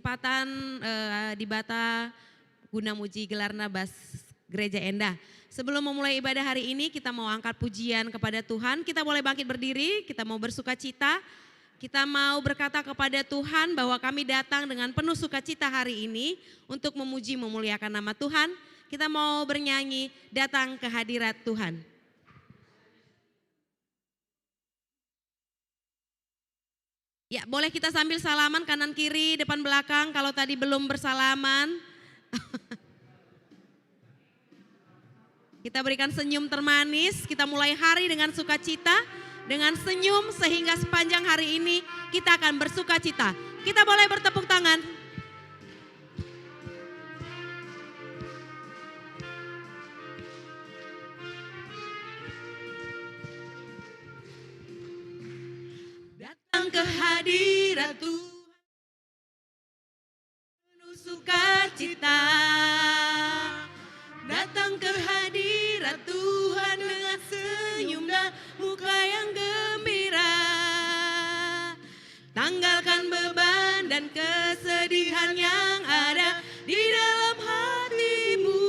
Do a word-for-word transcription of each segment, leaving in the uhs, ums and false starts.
Kekuatan, eh, Dibata guna muji gelarna bas gereja enda. Sebelum memulai ibadah hari ini, kita mau angkat pujian kepada Tuhan. Kita boleh bangkit berdiri, kita mau bersuka cita. Kita mau berkata kepada Tuhan bahwa kami datang dengan penuh sukacita hari ini untuk memuji, memuliakan nama Tuhan. Kita mau bernyanyi, "Datang ke Hadirat Tuhan." Ya, boleh kita sambil salaman kanan kiri, depan belakang, kalau tadi belum bersalaman. Kita berikan senyum termanis, kita mulai hari dengan sukacita, dengan senyum, sehingga sepanjang hari ini kita akan bersukacita. Kita boleh bertepuk tangan. Datang ke hadirat Tuhan, penuh sukacita. Datang ke hadirat Tuhan dengan senyum dan muka yang gembira. Tanggalkan beban dan kesedihan yang ada di dalam hatimu.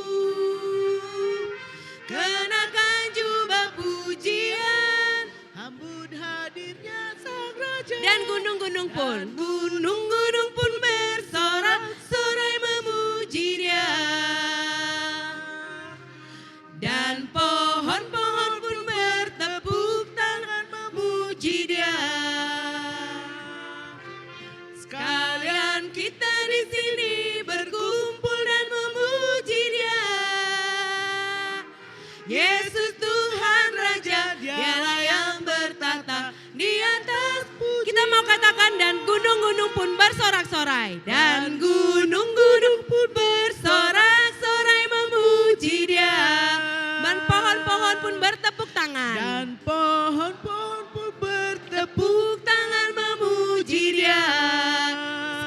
Kenakan jubah pujian, sambut hadirnya Sang Raja. Dan gunung-gunung pun. Dan gunung-gunung pun bersorak-sorai memuji Dia. Dan pohon-pohon pun bertepuk tangan memuji Dia. Sekalian kita di sini berkumpul dan memuji Dia. Yesus Tuhan Raja, Dialah yang bertata di atas pujian. Kita mau katakan, "Dan gunung-gunung pun bersorak-sorai." Dan gunung-gunung pun bersorak-sorai memuji Dia. Dan pohon-pohon pun bertepuk tangan. Dan pohon-pohon pun bertepuk tangan memuji Dia.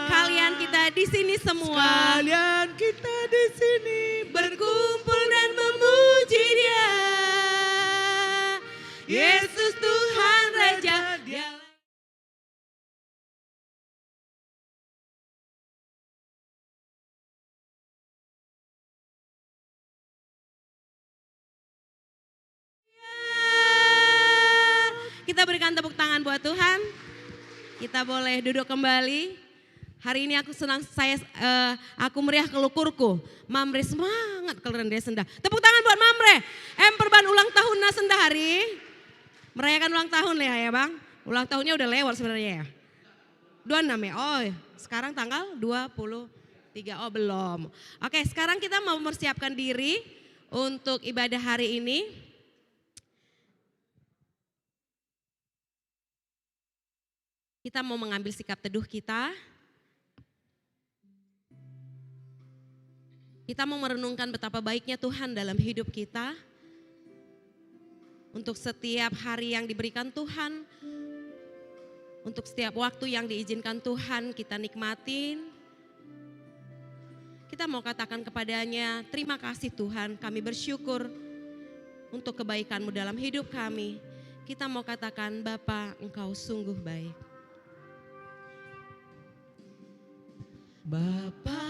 Sekalian kita di sini semua. Sekalian kita di sini berkumpul dan memuji Dia. Yesus Tuhan Raja, Dia. Kita berikan tepuk tangan buat Tuhan. Kita boleh duduk kembali. Hari ini aku senang, saya, eh, aku meriah kal ukurku. Mamre semangat kal rende sendah. Tepuk tangan buat Mamre. Em perban ulang tahunna sendah hari. Merayakan ulang tahun ya, ya, Bang. Ulang tahunnya udah lewat sebenarnya ya. Dua enam ya? Oh, sekarang tanggal dua puluh tiga. Oh, belum. Oke, sekarang kita mau mempersiapkan diri untuk ibadah hari ini. Kita mau mengambil sikap teduh kita. Kita mau merenungkan betapa baiknya Tuhan dalam hidup kita. Untuk setiap hari yang diberikan Tuhan, untuk setiap waktu yang diizinkan Tuhan kita nikmatin, kita mau katakan kepada-Nya, "Terima kasih Tuhan, kami bersyukur untuk kebaikan-Mu dalam hidup kami." Kita mau katakan, "Bapa, Engkau sungguh baik." Bapa,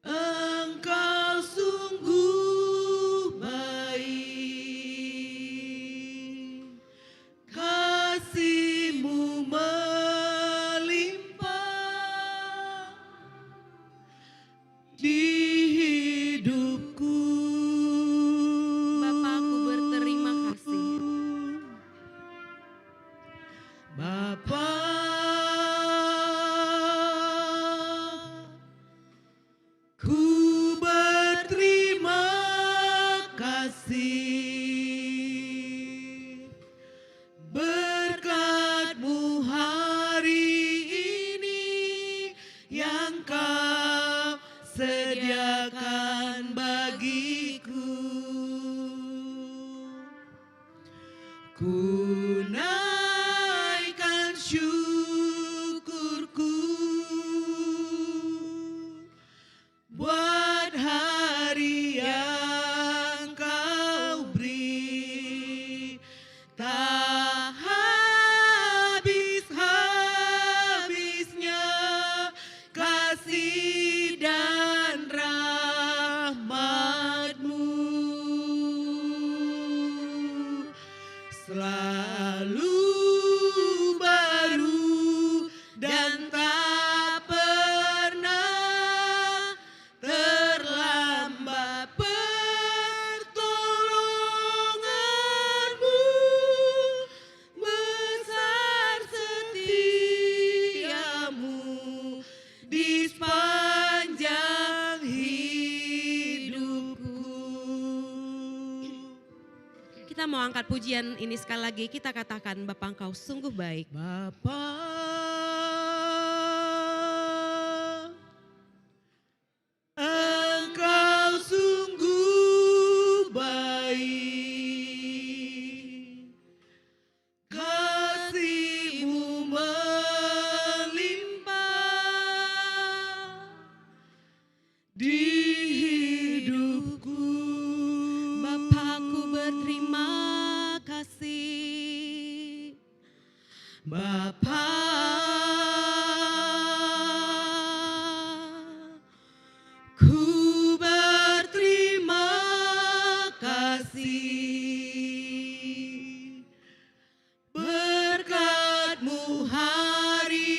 Engkau sungguh baik, kasih-Mu melimpah di hidupku. Bapa, ku berterima kasih. Bapa, Kita mau angkat pujian ini sekali lagi, kita katakan, "Bapa, Engkau sungguh baik." Bapa, Engkau sungguh baik, kasih-Mu melimpah di hidupku. Bapa, ku berterima kasih. Bapa, ku berterima kasih. Berkat-Mu hari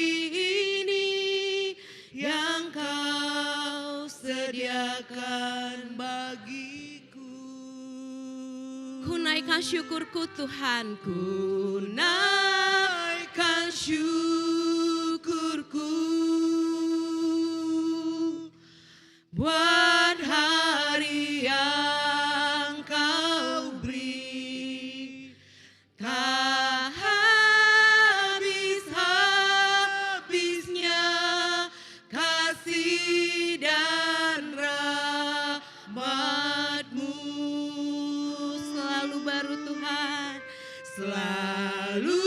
ini yang Kau sediakan bagiku. Ku naikkan syukurku, Tuhanku. Ku naikkan syukurku buat hari yang Kau beri. Tak habis-habisnya kasih dan rahmat-Mu. Selalu baru, Tuhan. Selalu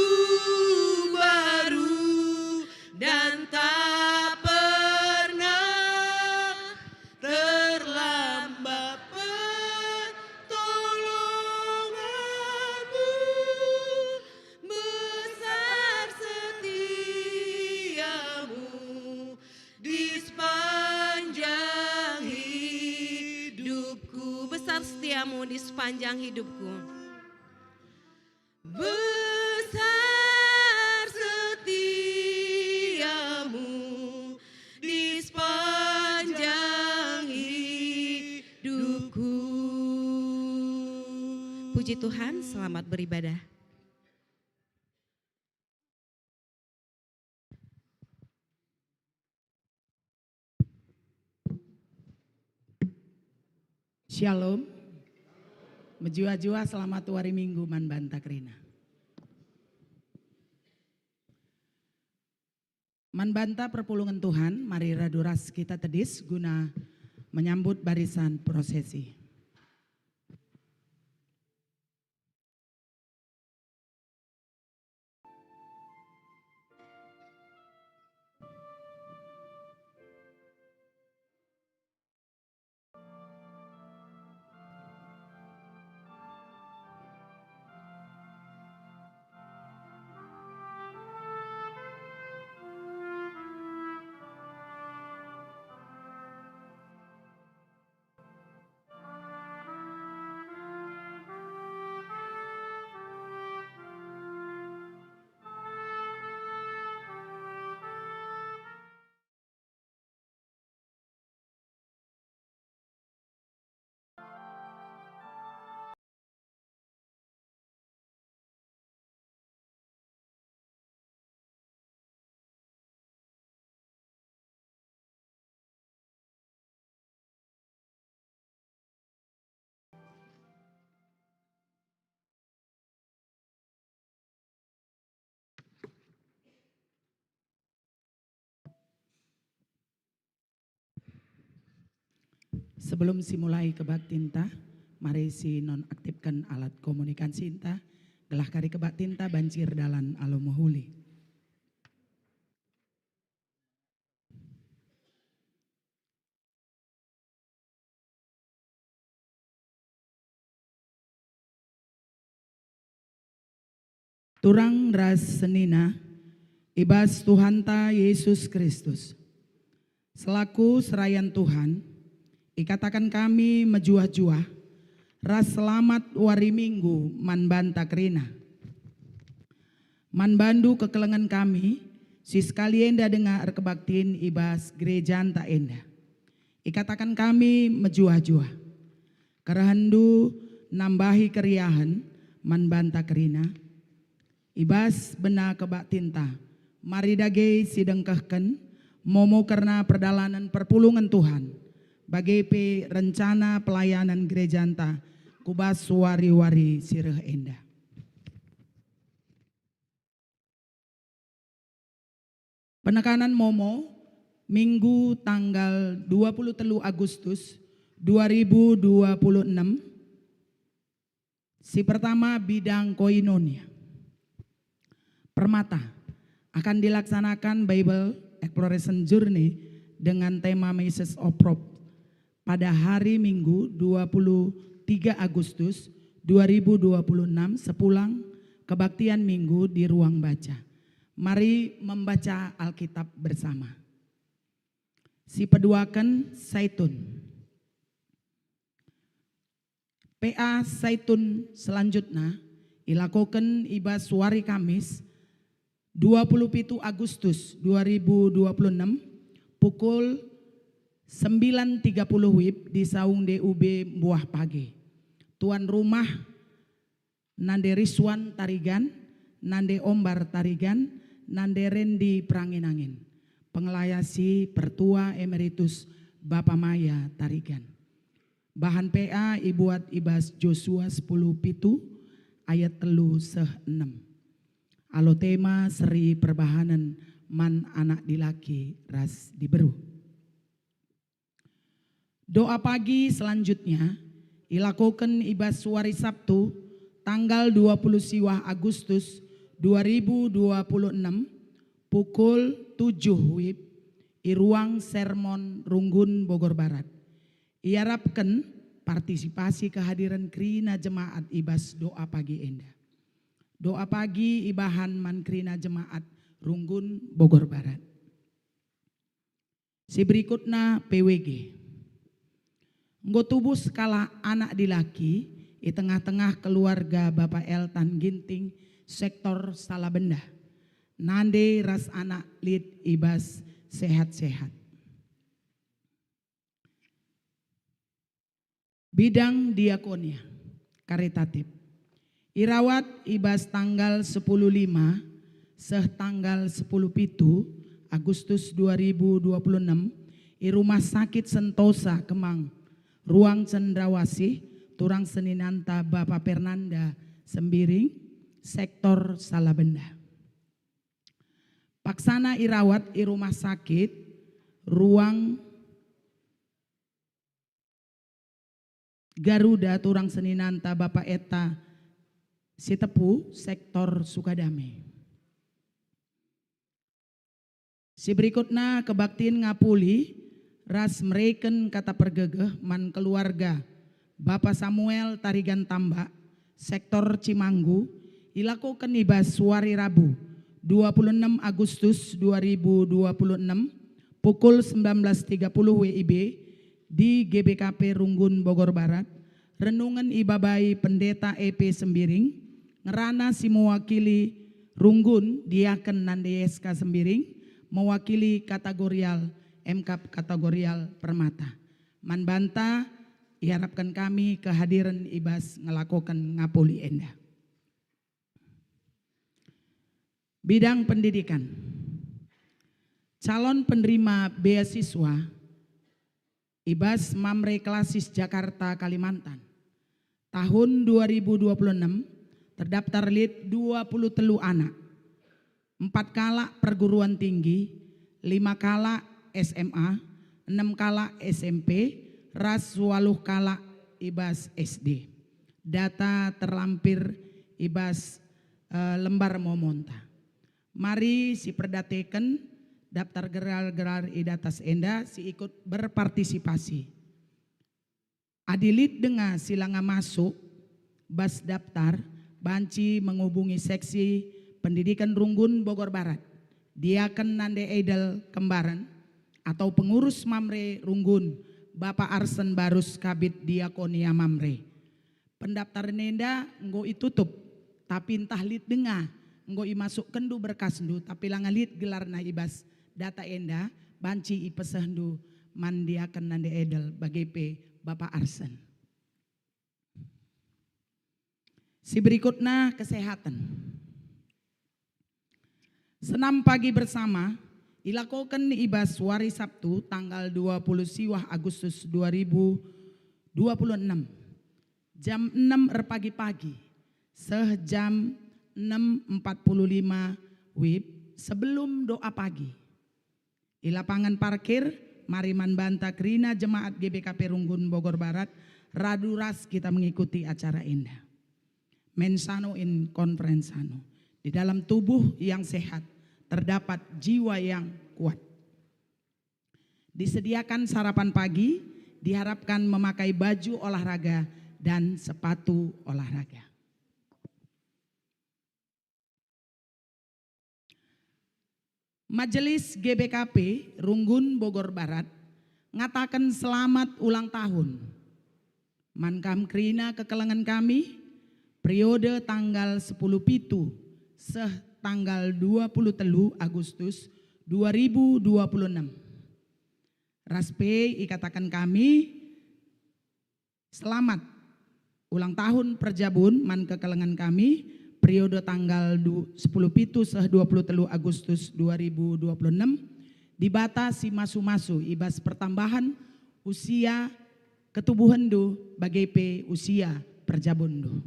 baru dan tak pernah terlambat pertolongan-Mu, besar setia-Mu di sepanjang hidupku. Besar setia-Mu di sepanjang hidupku. Besar setia-Mu di sepanjang hidupku. Puji Tuhan, selamat beribadah. Shalom. Mejuah-juah selamat wari Minggu man banta kerina. Man banta perpulungen Tuhan, mari radu ras kita tedis guna menyambut barisan prosesi. Sebelum simulai kebaktinta, mari sinonaktifken alat komunikasinta, gelah kari kebaktinta banci erdalan alu mehuli. Turang ras senina i bas Tuhanta Jesus Kristus. Selaku serayan Tuhan, ikataken kami mejuah-juah ras selamat wari Minggu man banta kerina. Man bandu kekelengen kami, si sekali enda denga erkebaktin i bas gerejanta enda. Ikataken kami mejuah-juah. Kerehenndu nambahi keriahen man banta kerina. I bas bena kebaktinta, mari dage sidengkehken momo kerna perdalanen perpulungen Tuhan, bage pe rencana pelayanen gerejanta ku bas wari-wari si reh enda. Penekanan Momo, Minggu tanggal dua puluh telu Agustus dua ribu dua puluh enam. Si pertama, bidang koinonia. Permata, akan dilaksanakan Bible Exploration Journey dengan tema Message of Hope pada hari Minggu dua puluh tiga Agustus dua ribu dua puluh enam sepulang kebaktian Minggu di ruang baca. Mari membaca Alkitab bersama. Si peduaken Saitun. P A Saitun selanjutna ilakoken i bas wari Kamis, dua puluh pitu Agustus dua ribu dua puluh enam, pukul sembilan tiga puluh wib di Saung D U B Mbuah Page. Tuan rumah, Nande Riswan Tarigan, Nande Ombar Tarigan, Nande Rendi Perangin-angin. Pengelayasi Pertua Emeritus Bapa Maya Tarigan. Bahan P A ibuat i bas Josua sepuluh pitu ayat telu seh enem. Alo tema seri perbahanen man anak dilaki ras diberu. Doa pagi selanjutnya ilakoken i bas wari Sabtu, tanggal dua puluh siwah Agustus dua ribu dua puluh enam, pukul tujuh wib, i ruang sermon Runggun Bogor Barat. Iarapken partisipasi kehadiren kerina jemaat i bas doa pagi enda. Doa pagi ibahan man kerina jemaat Runggun Bogor Barat. Si berikutna P W G. Enggo tubuh sekalak anak dilaki i tengah-tengah keluarga Bapa Eltan Ginting, sektor Salabenda. Nande ras anak lit i bas sehat-sehat. Bidang diakonia karitatif. Irawat i bas tanggal sepuluh lima seh tanggal sepuluh pitu Agustus dua ribu dua puluh enam i Rumah Sakit Sentosa Kemang, Ruang Cendrawasih, turang seninanta Bapa Fernanda Sembiring, sektor Salabenda. Paksana irawat i Rumah Sakit Ruang Garuda, turang seninanta Bapa Etta Sitepu, sektor Sukadame. Si berikutna kebaktin ngapuli ras mereken kata pergegeh man keluarga Bapa Samuel Tarigan Tambak, sektor Cimanggu, ilakoken i bas wari Rabu, dua puluh enam Agustus dua ribu dua puluh enam, pukul sembilan belas tiga puluh W I B, di G B K P Runggun Bogor Barat, renungen ibabai Pendeta E P Sembiring, ngerana si mewakili Runggun, Diaken Nande Yeska Sembiring, mewakili kategorial, emkap kategorial Permata. Man banta, iarapken kami kehadiren i bas ngelakoken ngapuli enda. Bidang pendidikan. Calon penerima beasiswa i bas Mamre Klasis Jakarta, Kalimantan. Tahun dua ribu dua puluh enam terdaftar lit dua puluh telu anak. Empat kalak perguruan tinggi, lima kalak S M A, enem kalak S M P, ras waluh kalak i bas S D. Data terlampir i bas, eh, lembar momonta. Mari siperdateken daftar gelar-gelar i datas enda si ikut berpartisipasi. Adi lit denga si langa masuk bas daftar, banci menghubungi Seksi Pendidikan Runggun Bogor Barat, Diaken Nande Edel Kembaren, atau pengurus Mamre Runggun, Bapa Arsen Barus, Kabid Diakonia Mamre. Pendaftaran enda enggo itutup, tapi ntah lit denga enggo imasukkenndu berkasndu, tapi langa lit gelarna i bas data enda, banci ipesehndu man Diaken Nande Edel, bage pe Bapa Arsen. Si berikutna, kesehatan. Senam pagi bersama ilakoken i bas wari Sabtu, tanggal dua puluh siwah Agustus dua ribu dua puluh enam. jam enam erpagi-pagi seh jam enam empat puluh lima wib sebelum doa pagi. I lapangan parkir, mari man banta kerina jemaat G B K P Runggun Bogor Barat, radu ras kita mengikuti acara enda. Mens sano in conferens sano. Di dalam tubuh yang sehat terdapat jiwa yang kuat. Disediakan sarapan pagi, diharapkan memakai baju olahraga dan sepatu olahraga. Majelis G B K P Runggun Bogor Barat ngataken selamat ulang tahun man kam kerina kekelengen kami, periode tanggal sepuluh pitu seh tanggal dua puluh telu Agustus dua ribu dua puluh enam. Ras pe ikataken kami, selamat ulang tahun perjabun man kekelengen kami, periode tanggal du-, sepuluh pitu seh dua puluh telu Agustus dua ribu dua puluh enam, Dibata si masu-masu i bas pertambahan usia ketubuhenndu bage pe usia perjabunndu.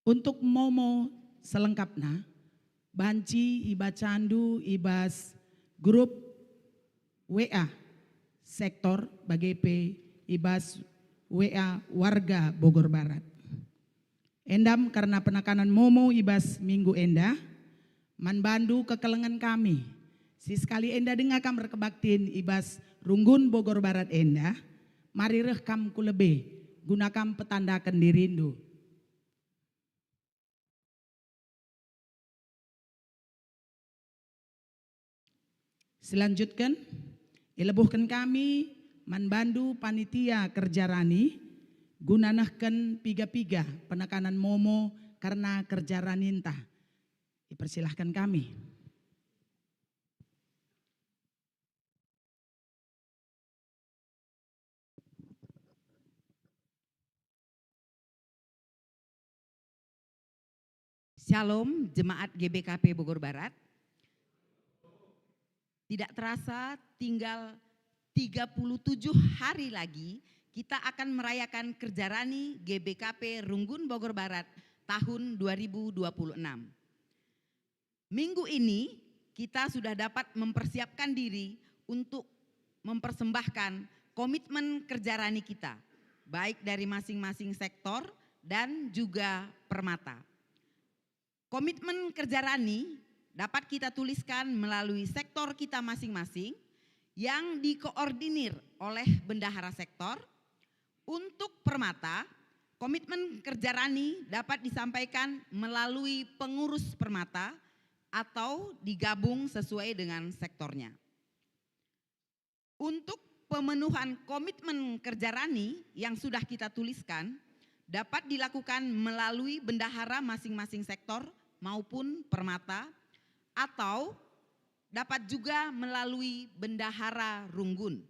Untuk momo selengkapna, banci ibacandu i bas grup W A sektor bage pe i bas W A warga Bogor Barat. Endam kerna penekanan momo i bas minggu enda, man bandu kekelengen kami, si sekali enda denga kam erkebaktin i bas Runggun Bogor Barat enda, mari reh kam ku lebe, guna kam petandaken dirindu. Selanjutken, ilebuhken kami man bandu panitia kerja rani guna nehken piga-piga penekanan momo kerna kerja raninta. Ipersilahken kami. Shalom, jemaat G B K P Bogor Barat. Tidak terasa, tinggal tiga puluh tujuh hari lagi kita akan merayakan Kerja Rani G B K P Runggun Bogor Barat tahun dua ribu dua puluh enam. Minggu ini kita sudah dapat mempersiapkan diri untuk mempersembahkan komitmen kerja rani kita, baik dari masing-masing sektor dan juga Permata. Komitmen kerja rani dapat kita tuliskan melalui sektor kita masing-masing yang dikoordinir oleh bendahara sektor. Untuk Permata, komitmen kerja rani dapat disampaikan melalui pengurus Permata atau digabung sesuai dengan sektornya. Untuk pemenuhan komitmen kerja rani yang sudah kita tuliskan dapat dilakukan melalui bendahara masing-masing sektor maupun Permata, atau dapat juga melalui bendahara Runggun.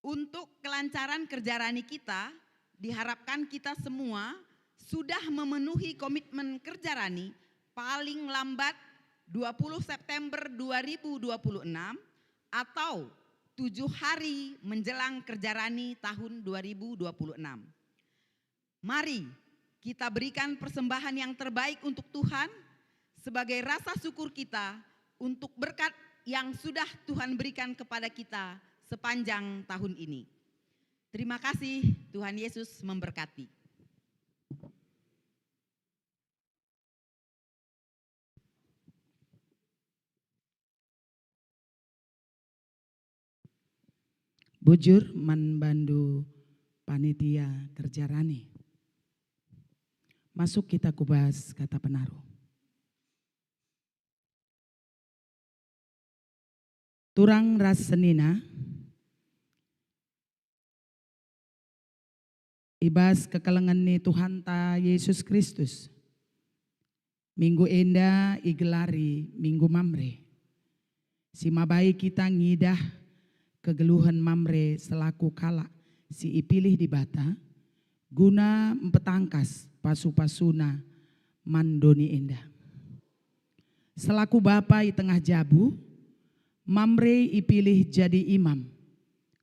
Untuk kelancaran kerja rani kita, diharapkan kita semua sudah memenuhi komitmen kerja rani paling lambat dua puluh September dua ribu dua puluh enam atau tujuh hari menjelang kerja rani tahun dua ribu dua puluh enam. Mari kita berikan persembahan yang terbaik untuk Tuhan sebagai rasa syukur kita untuk berkat yang sudah Tuhan berikan kepada kita sepanjang tahun ini. Terima kasih, Tuhan Yesus memberkati. Bujur man bandu panitia kerja rani. Masuk kita ku bas kata penaruh. Turang ras senina, i bas kekelengen ni Tuhanta Yesus Kristus, minggu enda igelari Minggu Mamre, si mabai kita ngidah kegeluhen Mamre selaku kalak si ipilih Dibata guna mpetangkas pasu-pasuNa man doni enda. Selaku bapa i tengah jabu, Mamre ipilih jadi imam,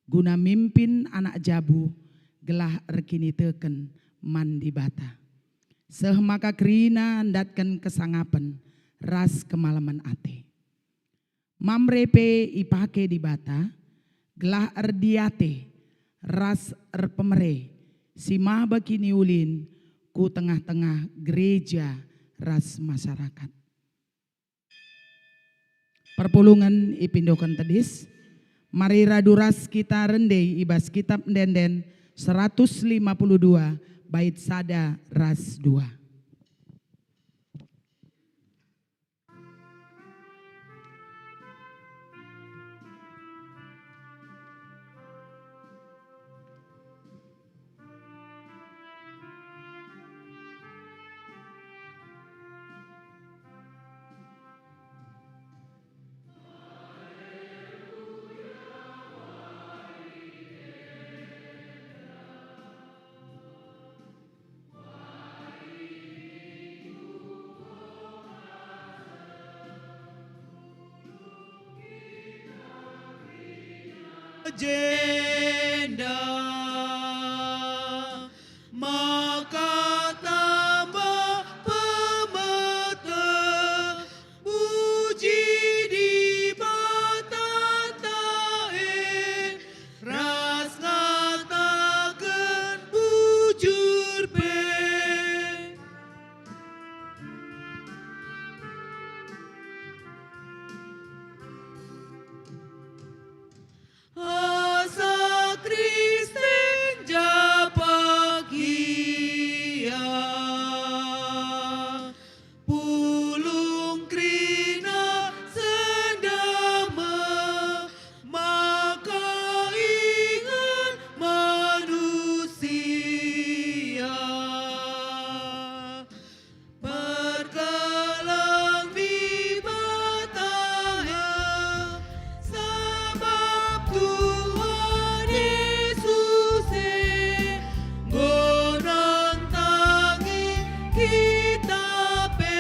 guna mimpin anak jabu gelah erkiniteken man Dibata, seh maka kerina ndatken kesangapen ras kemalemen ate. Mamre pe ipake Dibata gelah erdiate ras erpemere si maba kiniulin ku tengah-tengah gereja ras masyarakat. Perpulungen ipindoken tedis, mari radu ras kita rende i bas Kitab Ende-enden seratus lima puluh dua, bait sada ras dua. Jenda maka tambah pemeteh, puji Dibatanta e, ras ngataken bujur pe. Asa Kristen japak ia, pulung kerina sendah me, maka inget manusia. Perkeleng Dibata e, sabap Tuhan Yesus e enggo nantangi kita pe.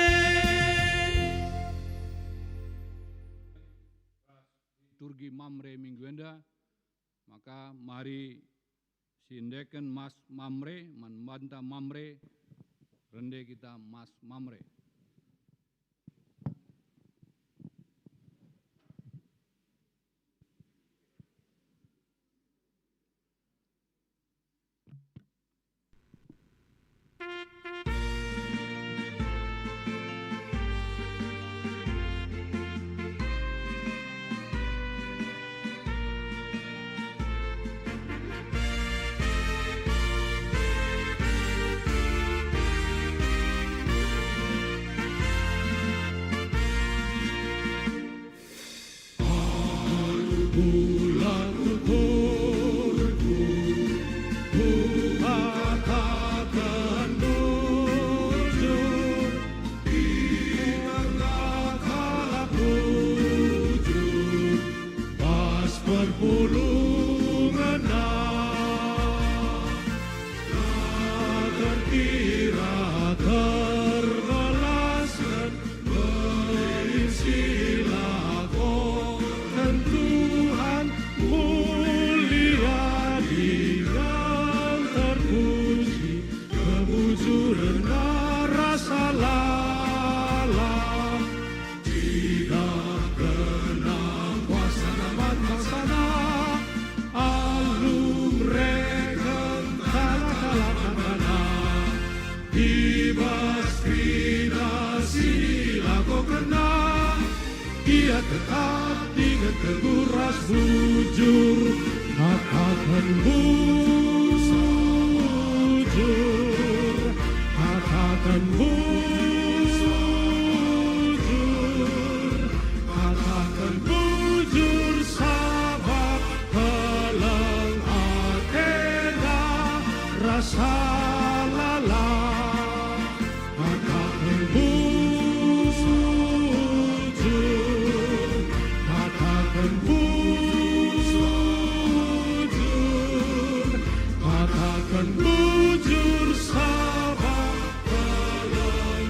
Liturgi Mamre minggu enda, maka mari siendeken Mas Mamre, man banta Mamre, rende kita Mas Mamre. Alu bulan ukurku, kukataken bujur, ingetlah kalak bujur, bas perpulungenna. Terkira terbelasken, Berisi lakoken Tuhan, mulia dingen terpuji, kebujuren ras lalap. Cidahkenna kuasana man bangsaNa, alu mereken kalak-kalak nandanNa. I bas kerina si ilakokenNa, Ia tetap dingen teguh ras bujur. Kataken bujur, kataken bujur, kataken bujur, sabap keleng atenda rasa lalap. Kataken bujur, kataken bujur, kataken bujur, sabap keleng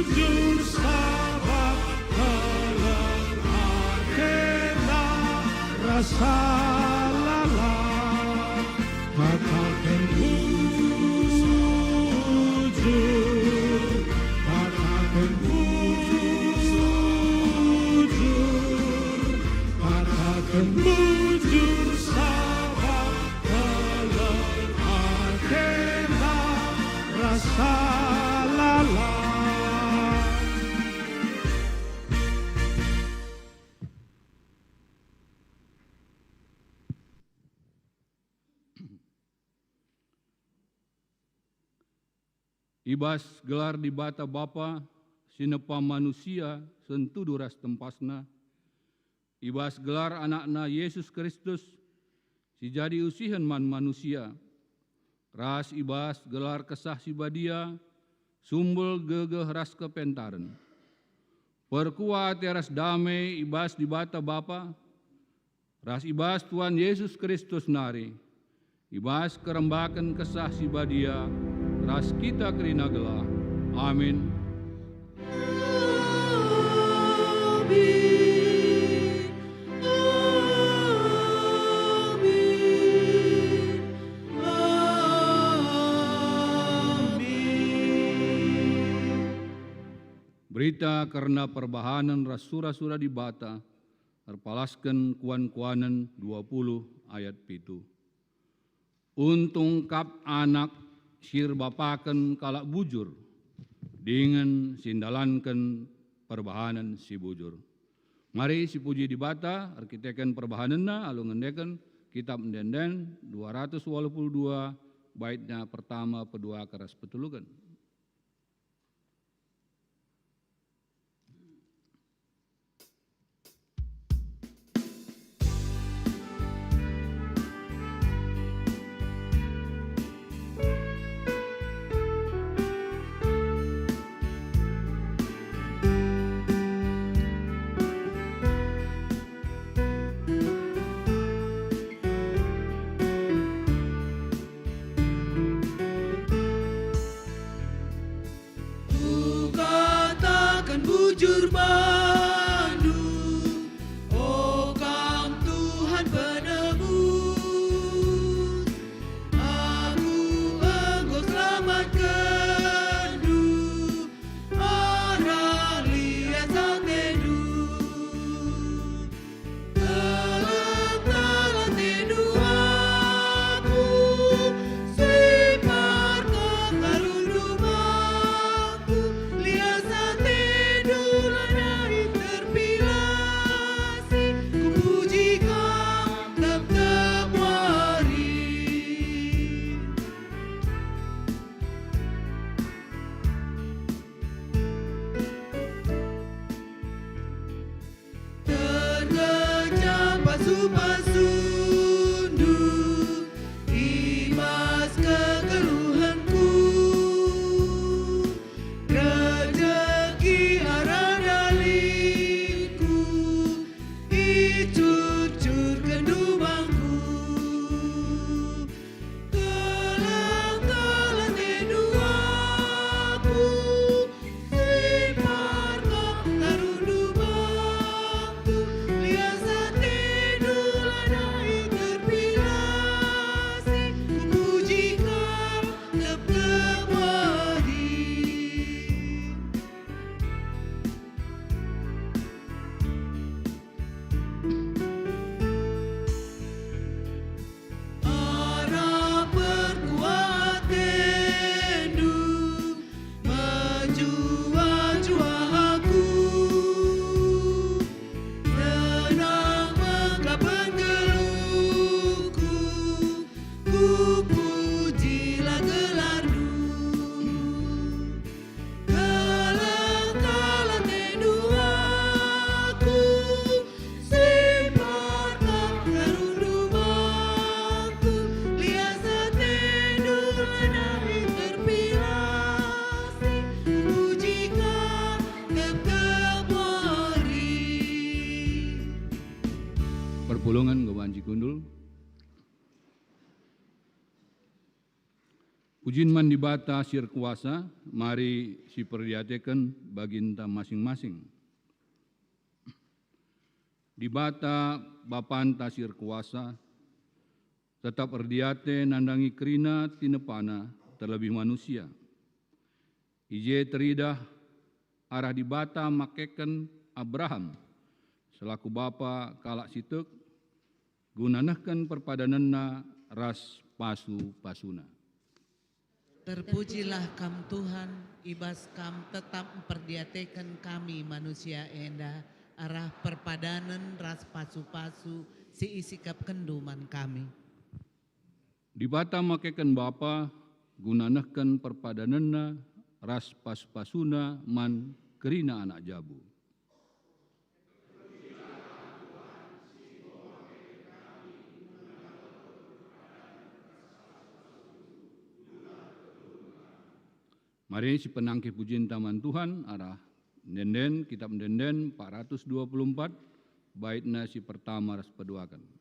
Jujur sabap keleng atena rasa lalap. Kataken bujur, kataken bujur, kataken bujur, sabap keleng atena rasa lalap. I bas gelar Dibata Bapa si nepa manusia sentudu ras tempasna, i bas gelar AnakNa Jesus Kristus si jadi usihen man manusia, ras i bas gelar Kesah Si Badia, sumbel gegeh ras kepentaren. Perkuah ate ras dame i bas Dibata Bapa, ras i bas Tuhan Jesus Kristus nari, i bas kerembaken Kesah Si Badia ras kita kerina gelah. Amin. Amin. Amin. Amin. Berita kerna perbahanen ras sura-sura Dibata erpalasken Kuan-kuanen dua puluh ayat pitu. Untung kap anak si erbapaken kalak bujur, dingen si ndalanken perbahanen si bujur. Mari sipuji Dibata erkiteken perbahanenna alu ngendeken Kitap Ende-enden dua ratus waluh puluh dua, baitna pertama, pedua, ras peteluken. Kukataken bujur bandu, o kam Tuhan Penebus, aku enggo selamatkendu arah lias atendu. Keleng-keleng atendu aku, si perkap ngarundu bangku, lias atendu lanai terpilasi, kupuji Kam tep-tep wari. Tergenjang pasu-pasundu i bas kegeluhenku, rejeki arah dalindu icucurkenndu bangku. Keleng-keleng atendu aku, si perkap ngarundu bangku, lias atendu lanai terpilasi, kupuji Kam tep-tep wari. Arah perkuah atendu, mejuah-juah aku, senang mengkap geluhku, kupujilah gelarNdu. Keleng-keleng atendu aku, si perkap ngarundu bangku, lias atendu lanai terpilasi, kupuji Kam tep-tep wari. Perpulungen enggo banci kundul. Pujin man Dibata si erkuasa, mari siperdiateken baginta masing-masing. Dibata, Bapanta si erkuasa, tetap erdiate nandangi kerina tinepana terlebih manusia. I je teridah arah Dibata makeken Abraham selaku bapa kalak si tek, guna nehken perpadanenna ras pasu-pasuna. Terpujilah Kam, Tuhan, i bas Kam tetap mperdiateken kami manusia enda arah perpadanen ras pasu-pasu si isikapkenNdu man kami. Dibata makeken Bapa guna nehken perpadanenna ras pasu-pasuna man kerina anak jabu. Mari sipenangkih pujinta man Tuhan arah Ende-enden, Kitab Ende-enden empat ratus dua puluh empat, baitna si pertama ras peduaken.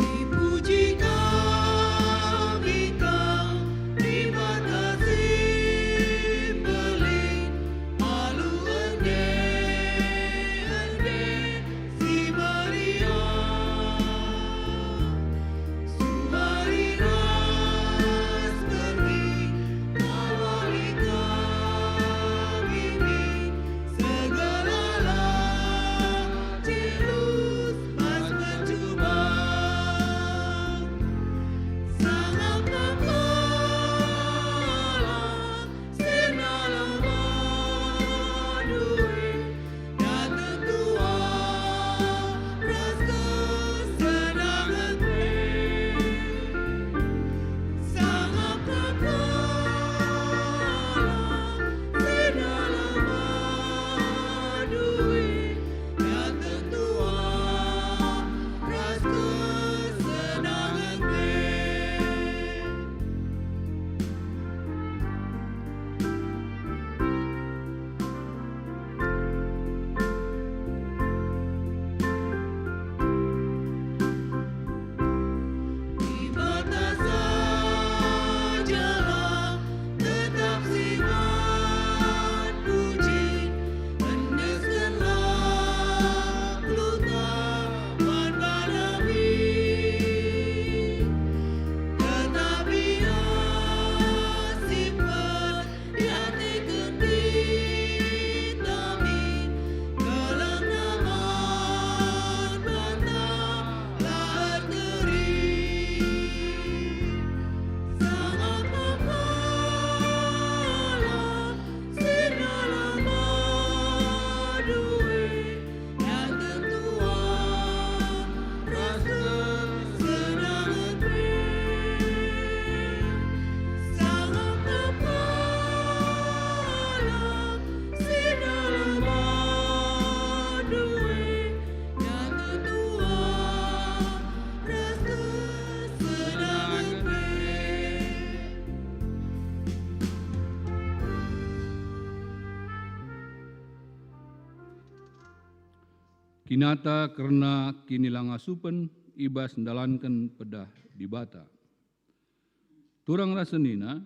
Ipuji kami Kam, Dibata si mbelin, alu ende-ende si meriah. Sumari ras pergi, awali kami min segala jelus mas mencuba. Sangap kami Sirna lambandu e, datang Tuhan, ras kesenangen pe. Sangap kami Tuhan, sirna lambandu e, datang Tuhan, ras kesenangen pe. Dibata sajalah tetap siman puji, endeskenlah geluhta man bana min. Tetap Ia si mperdiateken kita min, kelengna man banta la erteri. Sangap kami Tuhan, sirna lambandu e, datang Tuhan, ras kesenangen pe. Sangap kami Tuhan, sirna lambandu e, datang Tuhan, ras kesenangen pe. Kinata kerna kinilangasupen i bas ndalanken pedah Dibata. Turang ras senina,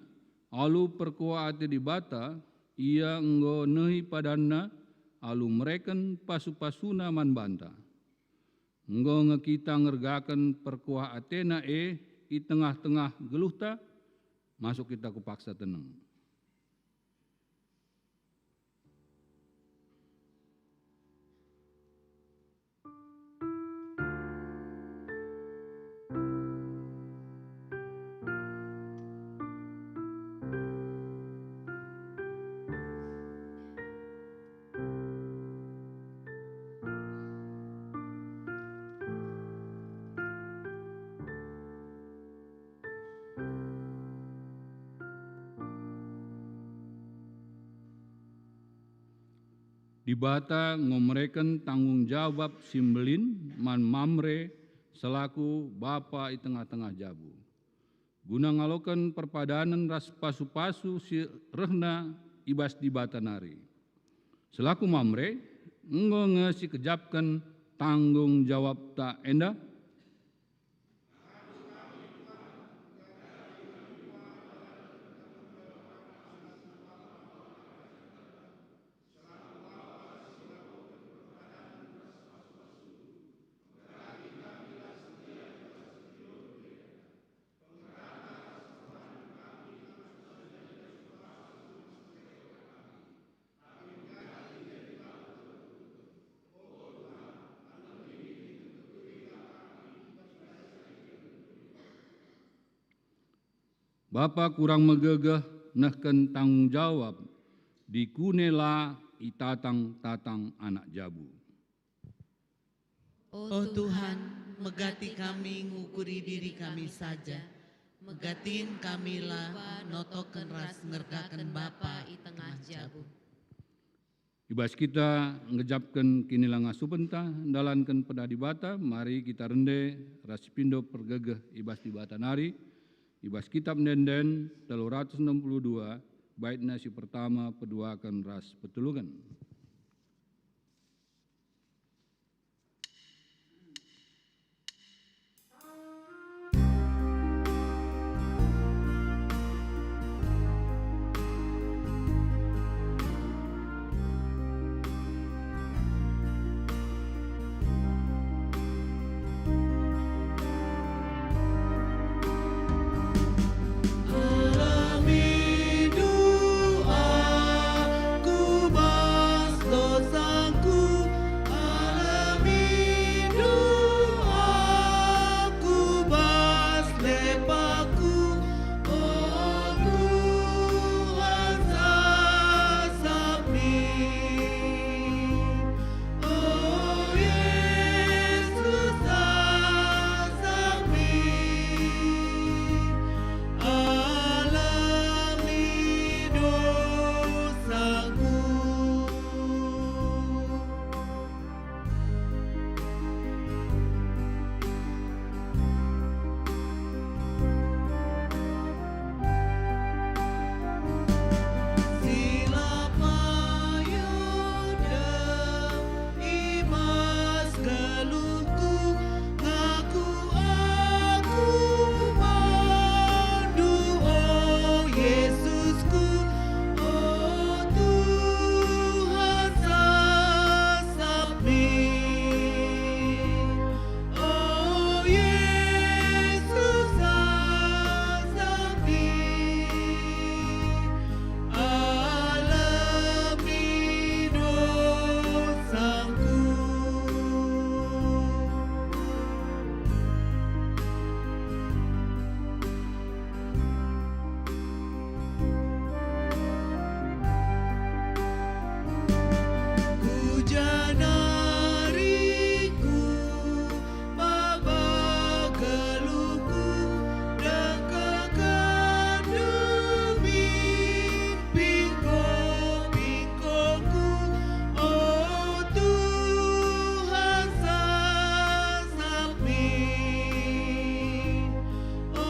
alu perkuah ate Dibata, Ia enggo nehi padanNa alu mereken pasu-pasuNa man banta. Enggo nge kita ngergaken perkuah ateNa e i tengah-tengah geluhta, masuk kita ku paksa teneng. Dibata enggo mereken tanggung jawab si mbelin man Mamre selaku bapa i tengah-tengah jabu, guna ngaloken perpadanen ras pasu-pasu si rehna i bas Dibata nari. Selaku Mamre, enggo nge sikejapken tanggung jawabta enda? Bapa kurang megegeh nehken tanggung jawab, dikune la itatang-tatang anak jabu. O Tuhan, megati kami ngukuri diri kami saja. Megatin kami la notoken ras ngergaken Bapa i tengah jabu. I bas kita ngejapken kinilangasupenta ndalanken peda Dibata, mari kita rende ras sipindo pergegeh i bas Dibata nari, i bas Kitab Ende-enden telu ratus enam puluh dua, baitna si pertama peduaken ras peteluken. Alami doa ku bas dosaku, alami doa ku bas lepaku, o Tuhan sasap min. O Yesus, sasap min, alami dosaku. Si la payo dem i bas geluhku, ngaku aku bandu, o Yesusku, o Tuhan sasap min. O Yesus, sasap min, alami dosaku. Ku ja nari ku baba geluhku, dengkehken demi pingko-pingkoku, o Tuhan sasap min. O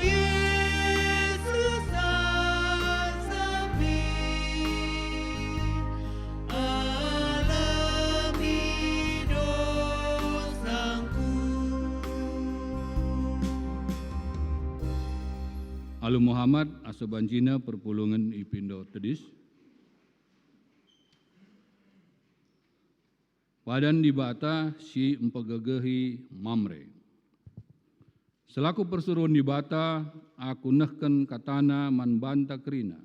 Yesus, sasap min, alami dosaku. Alu Muhammad, asa banjina perpulungen ipindo tedis. Padan Dibata si mpegegehi Mamre. Selaku persuruhen Dibata, aku nehken katana man banta kerina.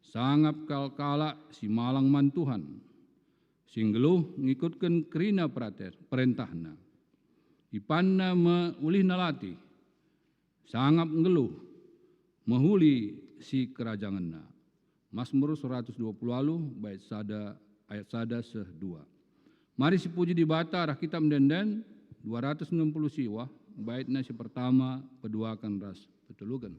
Sangap kal kalak si malang man Tuhan, si nggeluh ngikutken kerina perate-, perentahNa. Ipanna me ulihna latih, sangap nggeluh, mehuli sikerajangenna. Masmur seratus dua puluh alu, bait sada, ayat sada seh dua. Mari sipuji Dibata arah Kitab Ende-enden dua ratus enam puluh siwah, baitna si pertama, peduaken ras peteluken.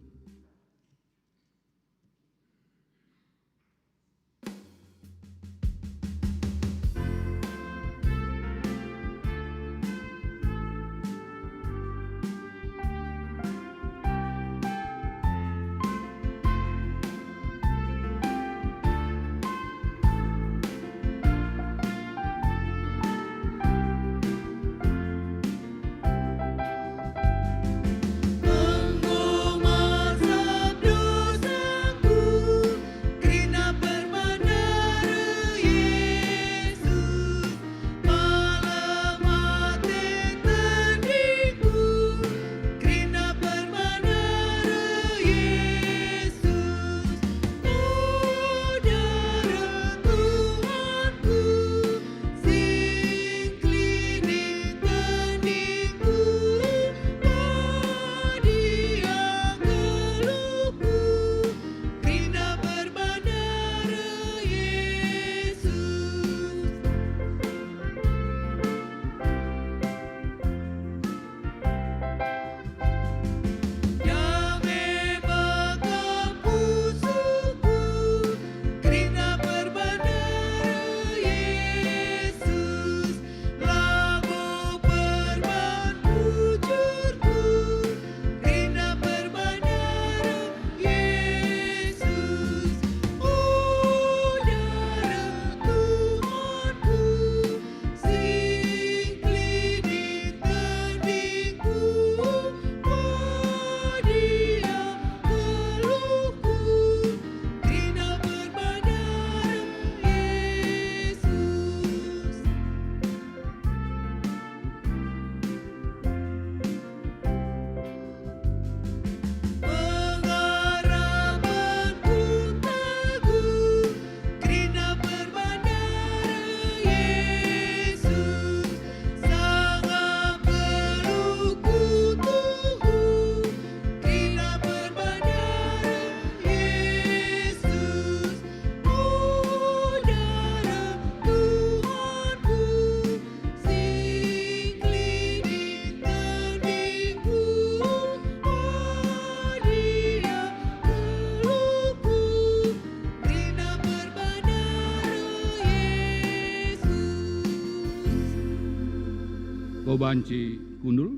Enggo banci kundul.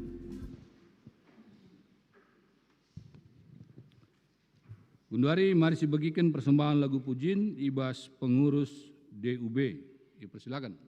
Genduari mari sibegiken persembahen lagu pujin i bas pengurus D U B. Ipersilaken.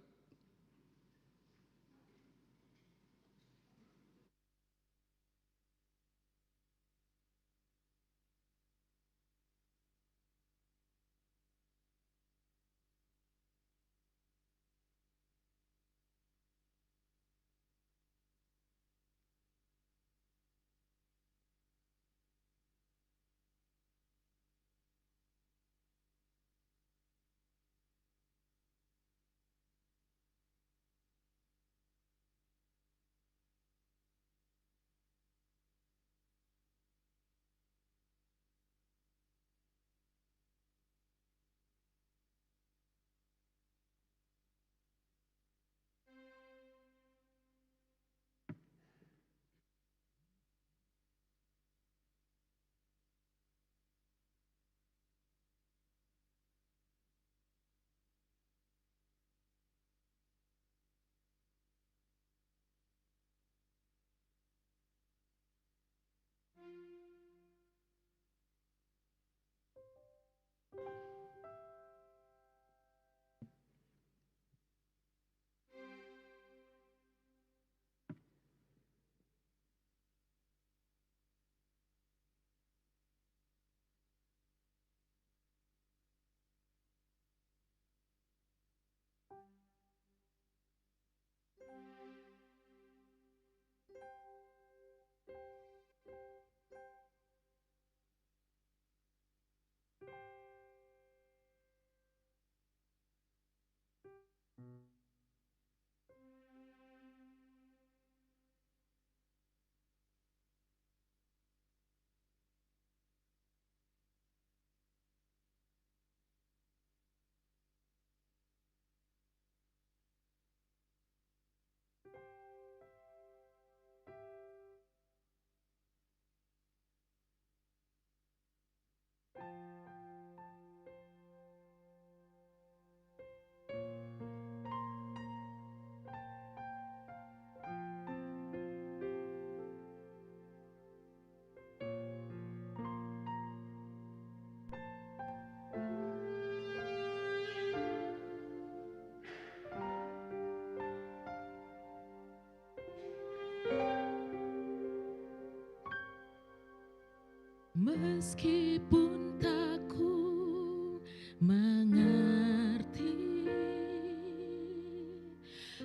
Meskipun tak ku mengerti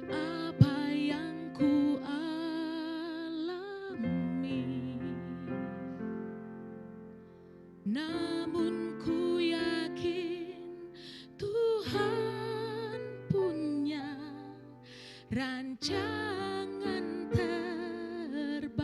apa yang ku alami, namun ku yakin Tuhan punya rancangan terbaik.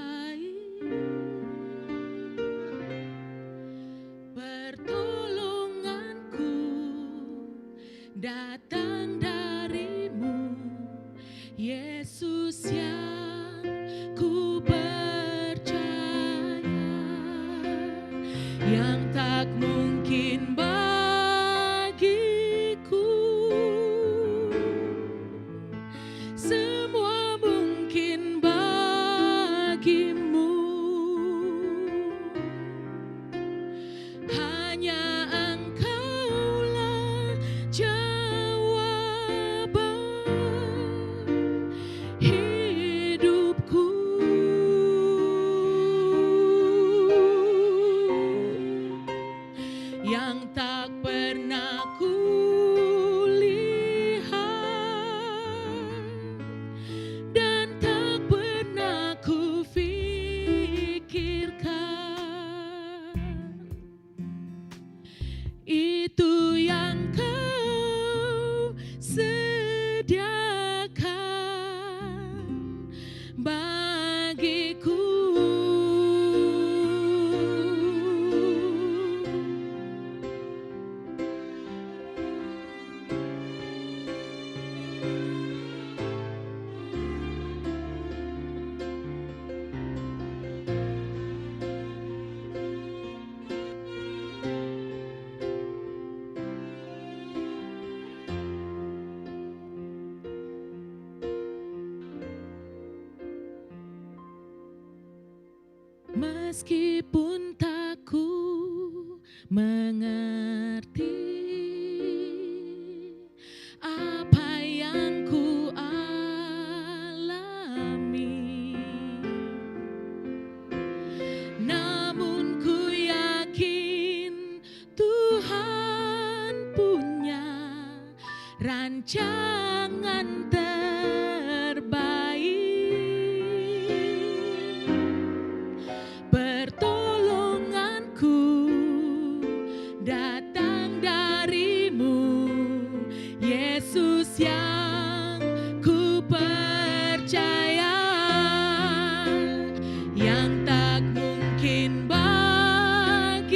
Meskipun tak ku mengerti apa yang ku alami, namun ku yakin Tuhan punya rancangan terbaik. Pertolonganku datang darimu, Yesus yang ku percaya, yang tak mungkin bagiku.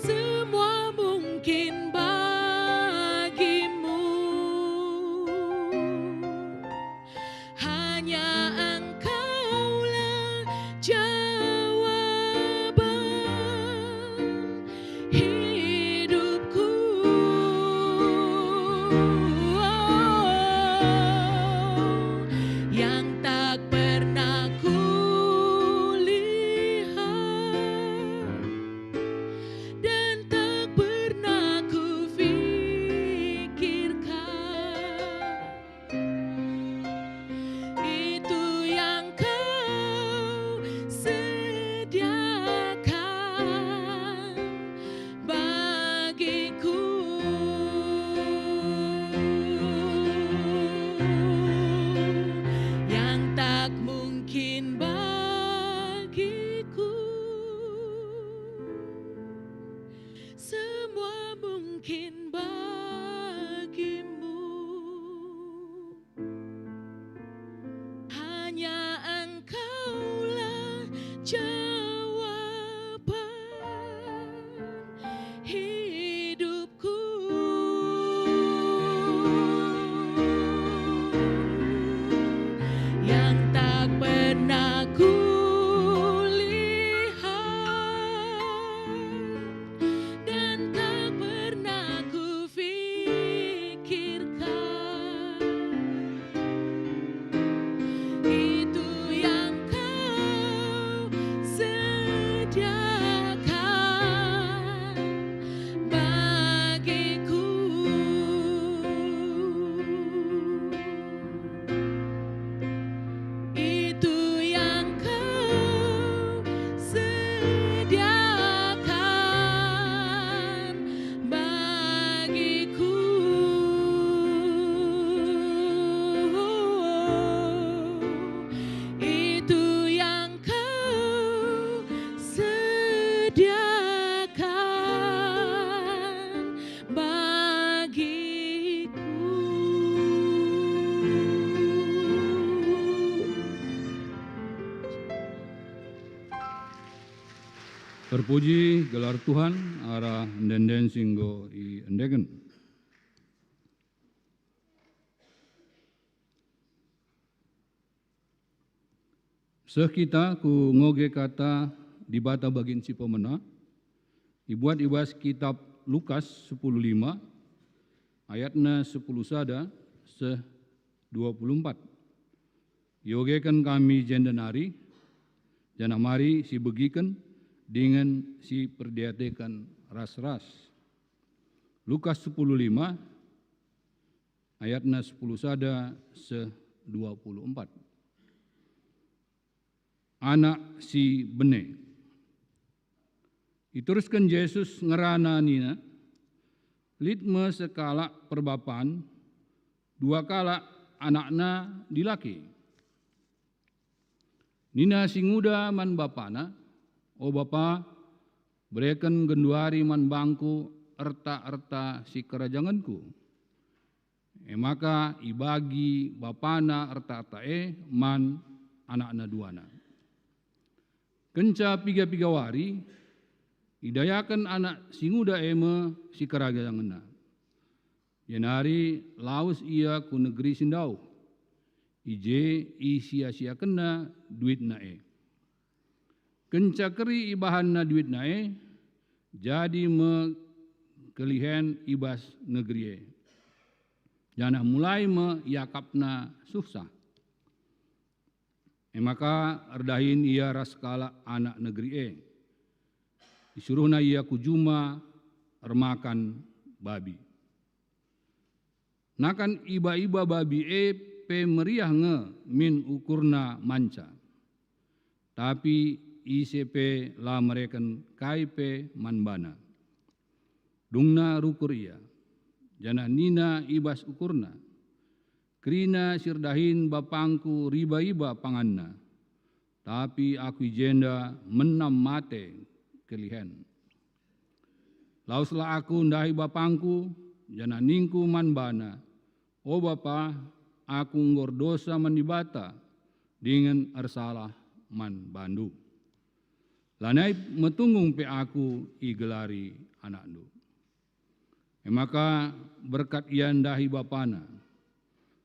Semua mungkin bagimu. Hanya Engkaulah jawaban hidupku, yang tak pernah kulihat dan tak pernah kufikirkan. Itu yang Kau sediakan bagiku, yang tak mungkin bagiku. Semua mungkin bagimu. Hanya Engkaulah jawaban hidupku, yang tak pernah kulihat dan tak pernah kufikirkan. Itu yang Kau sediakan bagiku. Itu yang Kau sediakan bagiku. Itu yang Kau sediakan bagiku. Terpuji gelar Tuhan arah ende-enden si enggo iendeken. Seh kita ku ngoge kata Dibata bagin si pemena, ibuat i bas kitap Lukas sepuluh lima, ayatna sepuluh sada seh dua puluh empat. Iogeken kami jenda nari, janah mari sibegiken dingen siperdiateken ras-ras. Lukas sepuluh lima, ayatna sepuluh sada seh dua puluh empat. Anak si bene. Iterusken Jesus ngerana nina, "Lit me sekalak perbapan, dua kalak anakna dilaki. Nina si nguda man bapana, 'O bapa, bereken genduari man bangku erta-erta sikerajangenku.' E maka ibagi bapana erta-erta e man anakna duana. Kenca piga-piga wari, idayaken anak si nguda e me sikerajangenna. Jenari lawes ia ku negeri si ndauh. I je isia-siakenna duitna e. Kenca keri ibahanna duitna e, jadi me kelihen i bas negeri e, janah mulai me iakapna suhsah. E maka erdahin ia ras kalak anak negeri e. Isuruhna ia ku juma ermakan babi. Nakan iba-iba babi e pe meriah nge min ukurna manca. Tapi ise pe la mereken kai pe man bana. Dungna rukur ia, janah nina i bas ukurna, "Kerina si erdahin bapangku riba-iba panganna, tapi aku i jenda menam mate kelihen." Laweslah aku ndahi bapangku, janah ningku man bana, "O bapa, aku enggo erdosa man Dibata dingen ersalah man bandu. Lanai metunggung pe aku igelari anakndu." E maka berkat ia ndahi bapana.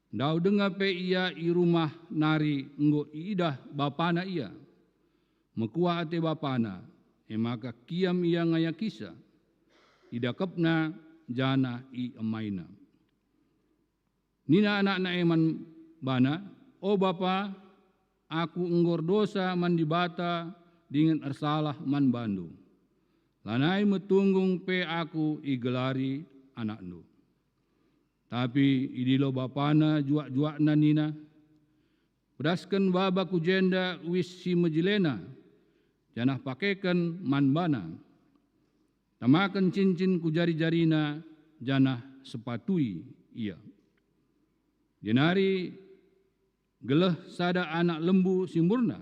Ndauh denga pe ia i rumah nari enggo iidah bapana ia. Mekuah ate bapana, e maka kiam ia ngayakisa, idakepna janah iemaina. Nina anakna e man bana, "O bapa, aku enggo erdosa man Dibata dingen ersalah man bandu. Lanai metunggung pe aku igelari anakndu." Tapi idilo bapana juak-juakna nina, "Pedasken baba ku jenda uis si mejelena, janah pakeken man bana. Tamaken cincin ku jari-jarina, janah sepatui ia. Jenari geleh sada anak lembu si murna,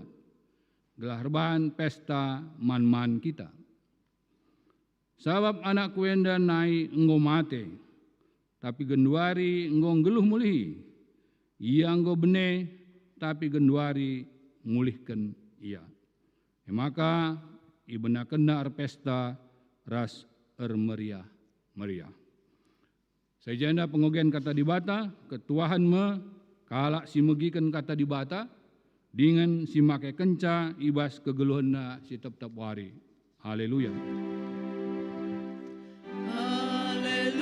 gelah erbahan pesta man-man kita. Sabap anakku enda nai enggo mate, tapi genduari enggo nggeluh mulihi. Ia enggo bene, tapi genduari mulihken ia." E maka ibenakenna erpesta ras ermeriah-meriah. Sai jenda pengogen Kata Dibata, ketuahen me kalak si megiken Kata Dibata, dingen si makekenca i bas kegeluhenna si tep-tep wari. Haleluya! Haleluya,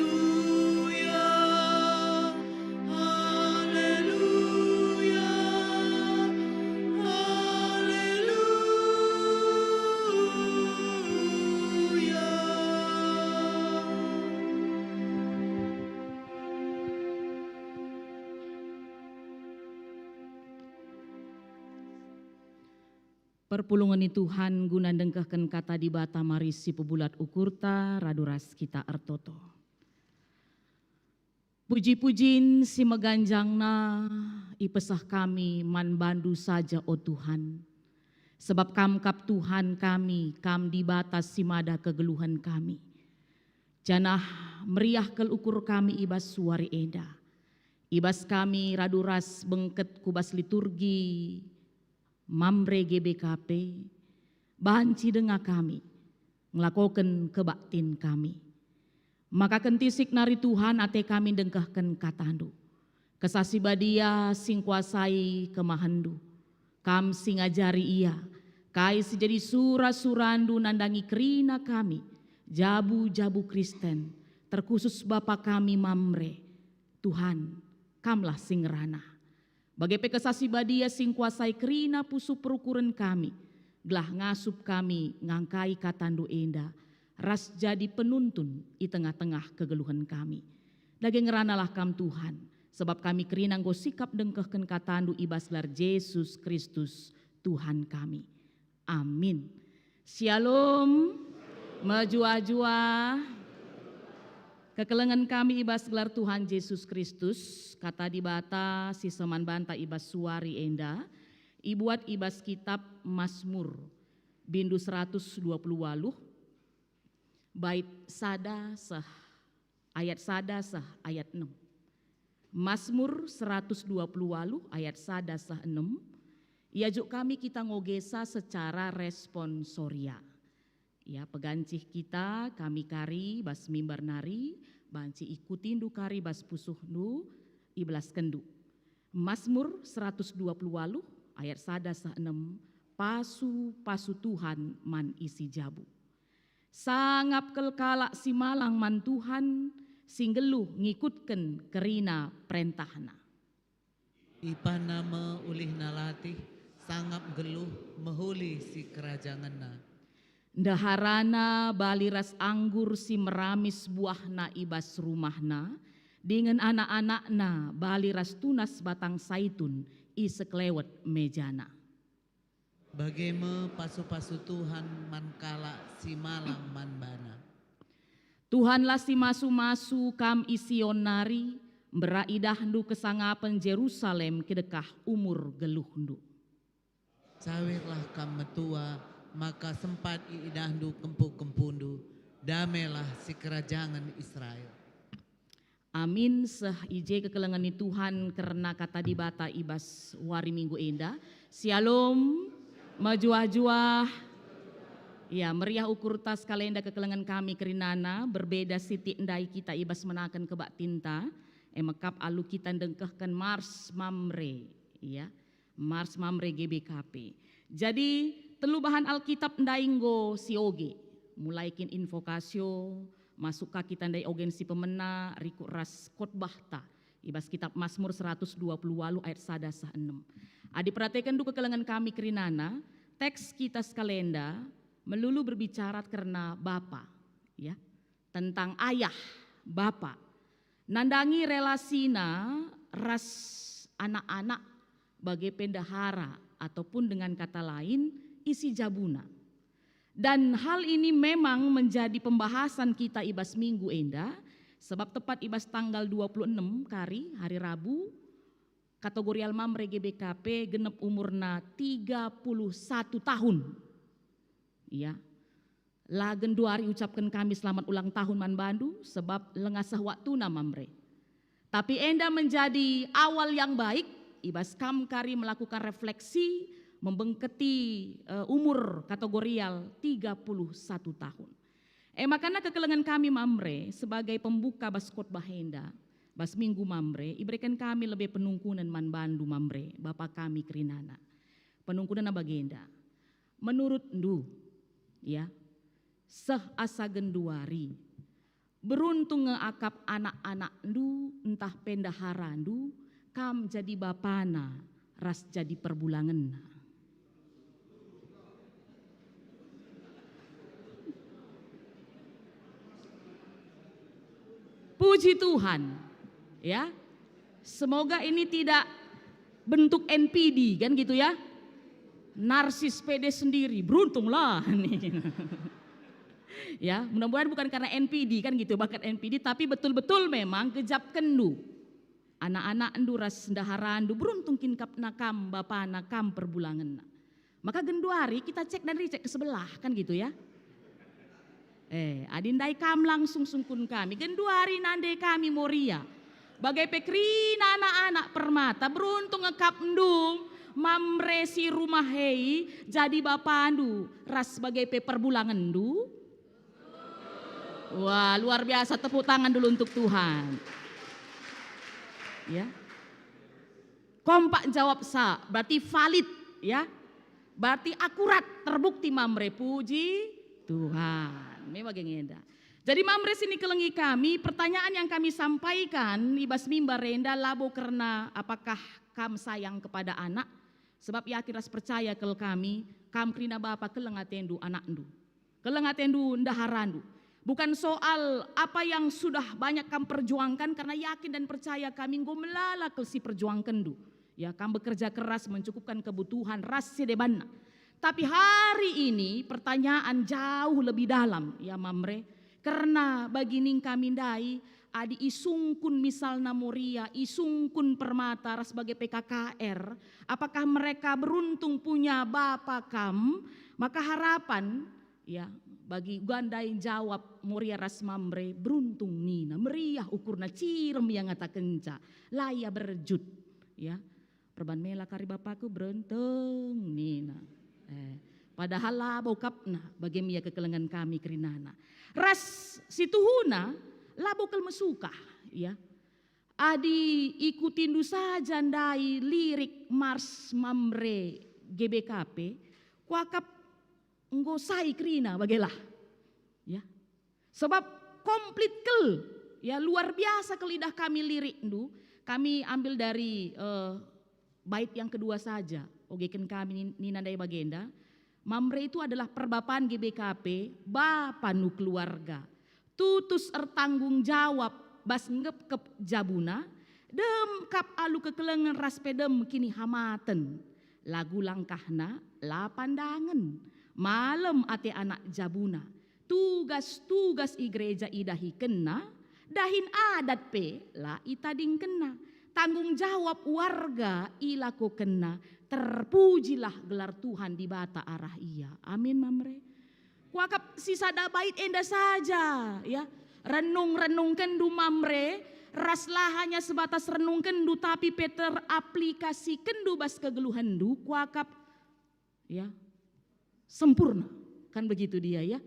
haleluya, haleluya. Perpulungen ni Tuhan guna ndengkehken Kata Dibata mari sipebulat ukurta radu ras kita ertoto. Puji-pujin si meganjangna ipeseh kami man bandu saja, o Tuhan. Sebab Kam kap Tuhan kami, Kam Dibata si mada kegeluhen kami. Janah meriah kal ukur kami i bas suari enda. I bas kami radu ras bengket ku bas liturgi Mamre G B K P, banci denga kami, ngelakoken kebaktin kami. Maka kentisik nari Tuhan ate kami ndengkehken kataNdu. Kesah Si Badia si ngkuasai kemahenNdu, Kam si ngajari ia, kai si jadi sura-suraNdu nandangi kerina kami, jabu-jabu Kristen, terkhusus bapa kami Mamre. Tuhan, Kamlah si ngerana. Bage pe Kesah Si Badia si ngkuasai kerina pusuh perukuren kami, gelah ngasup kami ngangkai kataNdu enda, ras jadi penuntun i tengah-tengah kegeluhen kami. Dage ngeranalah Kam, Tuhan, sabap kami kerina enggo sikap ndengkehken kataNdu i bas gelar Jesus Kristus, Tuhan kami. Amin. Shalom. Mejuah-juah. Kekelengen kami i bas gelar Tuhan Jesus Kristus, Kata Dibata si seh man banta i bas suari enda, ibuat i bas kitab Masmur, bindu seratus dua puluh waluh, bait sada seh ayat sada seh ayat enem. Masmur seratus dua puluh waluh ayat sada seh enem, iajuk kami kita ngogesa secara responsoria. Ya, pegancih kita, kami kari bas mimbar nari, banci ikutindu kari bas pusuhndu, ibelaskenndu. Masmur seratus dua puluh waluh ayat sada seh enem, pasu-pasu Tuhan man isi jabu. Sangap kal kalak si malang man Tuhan, si nggeluh ngikutken kerina perentahNa. Ipanna me ulihna latih, Sangap nggeluh mehuli sikerajangenna. Ndeharana bali ras anggur si meramis buahna i bas rumahna, dingen anak-anakna bali ras tunas batang saitun i sekelewet mejana. Bage me pasu-pasu Tuhan man kalak si malang man baNa. Tuhanlah si masu-masu kam i Sion nari, mbera idahndu kesangapen Jerusalem kidekah umur geluhndu. Cawirlah kam metua, maka sempat iidahndu kempu-kempundu, damailah sikerajangen Israel. Amin. Seh i je kekelengen ni Tuhan kerna kata Dibata i bas wari Minggu enda. Syalom, mejuah-juah. Ya, meriah ukur tas kalenda kekelengen kami kerinana, berbeda sitik ndai kita i bas menaken kebaktinta, e mekap alu kita ndengkehken Mars Mamre, ya. Mars Mamre G B K P. Jadi, telu bahan Alkitab ndai enggo sioge, mulai kin invokasio, masuk ka kita ndai ogen si pemena, rikut ras khotbahta i bas kitab Mazmur seratus dua puluh waluh ayat sada seh enem. Adi peratekenndu kekelengen kami kerinana, teks kita sekalenda melulu berbicara kerna bapa, ya, tentang ayah, bapa. Nandangi relasina ras anak-anak bage pe ndehara, ataupun dengan kata lain, isi jabuna. Dan hal ini memang menjadi pembahasan kita i bas minggu enda, sebab tepat i bas tanggal dua puluh enem kari, hari Rabu, kategorial Mamre G B K P genep umurna tiga puluh satu tahun. Ya. La genduari ucapken kami selamat ulang tahun man bandu, sebab langa seh waktuna Mamre. Tapi enda menjadi awal yang baik, i bas kam kari melakukan refleksi, membengketi, eh, umur kategorial tiga puluh satu tahun. E makana kekelengen kami Mamre sebagai pembuka bas khotbah enda, bas minggu Mamre, ibereken kami lebe penungkunen man bandu Mamre, Bapa kami kerinana. Penungkunenna bagenda. Menurutndu, ya, seh asa genduari, beruntung nge akap anak-anakndu ntah pe ndeharandu, kam jadi bapana ras jadi perbulangenna. Puji Tuhan, ya. Semoga ini tidak bentuk N P D, kan gitu ya. Narsis pede sendiri, beruntunglah. Ya, mudah-mudahan bukan karena N P D, kan gitu, bakat N P D, tapi betul-betul memang gejapkenndu. Anak-anakndu ras ndeharandu, beruntung kin kap na kam, bapana kam perbulangenna. Maka genduari kita cek dan ricek ke sebelah, kan gitu ya. Eh, adi ndai kam langsung sungkun kami, genduari nande kami Moria. Bage pe kerina anak-anak permata, beruntung nge kap ndum, Mamre si rumah hei, jadi bapandu, ras bage pe perbulangenndu. Wah, luar biasa, tepuk tangan dulu untuk Tuhan. Ya. Kompak jawab sa, berarti valid, ya. Berarti akurat, terbukti Mamre, puji Tuhan. Memang bage enda. Jadi Mamre si nikelengi kami, pertanyaan yang kami sampaikan i bas mimbar enda labo kerna apakah kam sayang kepada anak, sebab yakin ras percaya kal kami, kam kerina bapa keleng atendu anakndu. Keleng atendu, ndeharandu. Bukan soal apa yang sudah banyak kam perjuangkan, karena yakin dan percaya kami enggo melala kal si perjuangkenndu. Ya, kam bekerja keras mencukupkan kebutuhan ras si debanna. Tapi hari ini pertanyaan jauh lebih dalam, ya Mamre. Kerna bagi ning kami ndai, adi isungkun misalna Moria, isungkun Permata ras bage P K K R, apakah mereka beruntung punya bapa kam? Maka harapan, ya, bagi uga ndai jawab Moria ras Mamre, beruntung nina, meriah ukurna, cirem ia ngatakenca, la ia berjut, ya. Perban mela kari bapaku berenteng nina. Eh, padahal labo kapna bage me ia kekelengen kami kerinana. Ras situhuna labo kal mesukah, ya. Adi ikutindu saja ndai lirik Mars Mamre G B K P, kuakap enggo sai kerina bagelah. Ya. Sebab komplit kel, ya, luar biasa kel idah kami lirikndu. Kami ambil dari, eh, bait yang kedua saja. Ogeken kami nin-, nina ndai bagenda, Mamre itu adalah perbapan G B K P, bapa nu keluarga. Tutus ertanggung jawab bas ngepkep jabuna, dem kap alu kekelengen ras pe dem kinihamaten. Lagu langkahna la pandangen, malem ate anak jabuna. Tugas-tugas i gereja idahikenna, dahin adat pe la itadingkenna. Tanggung jawab warga ilakokenna, terpujilah gelar Tuhan Dibata arah ia. Amin, Mamre. Kuakap si sada bait enda saja, ya. Renung-renungkenndu, Mamre, ras la hanya sebatas renungkenndu, tapi pe teraplikasikenndu bas kegeluhenndu, kuakap, ya, sempurna. Kan begitu dia, ya.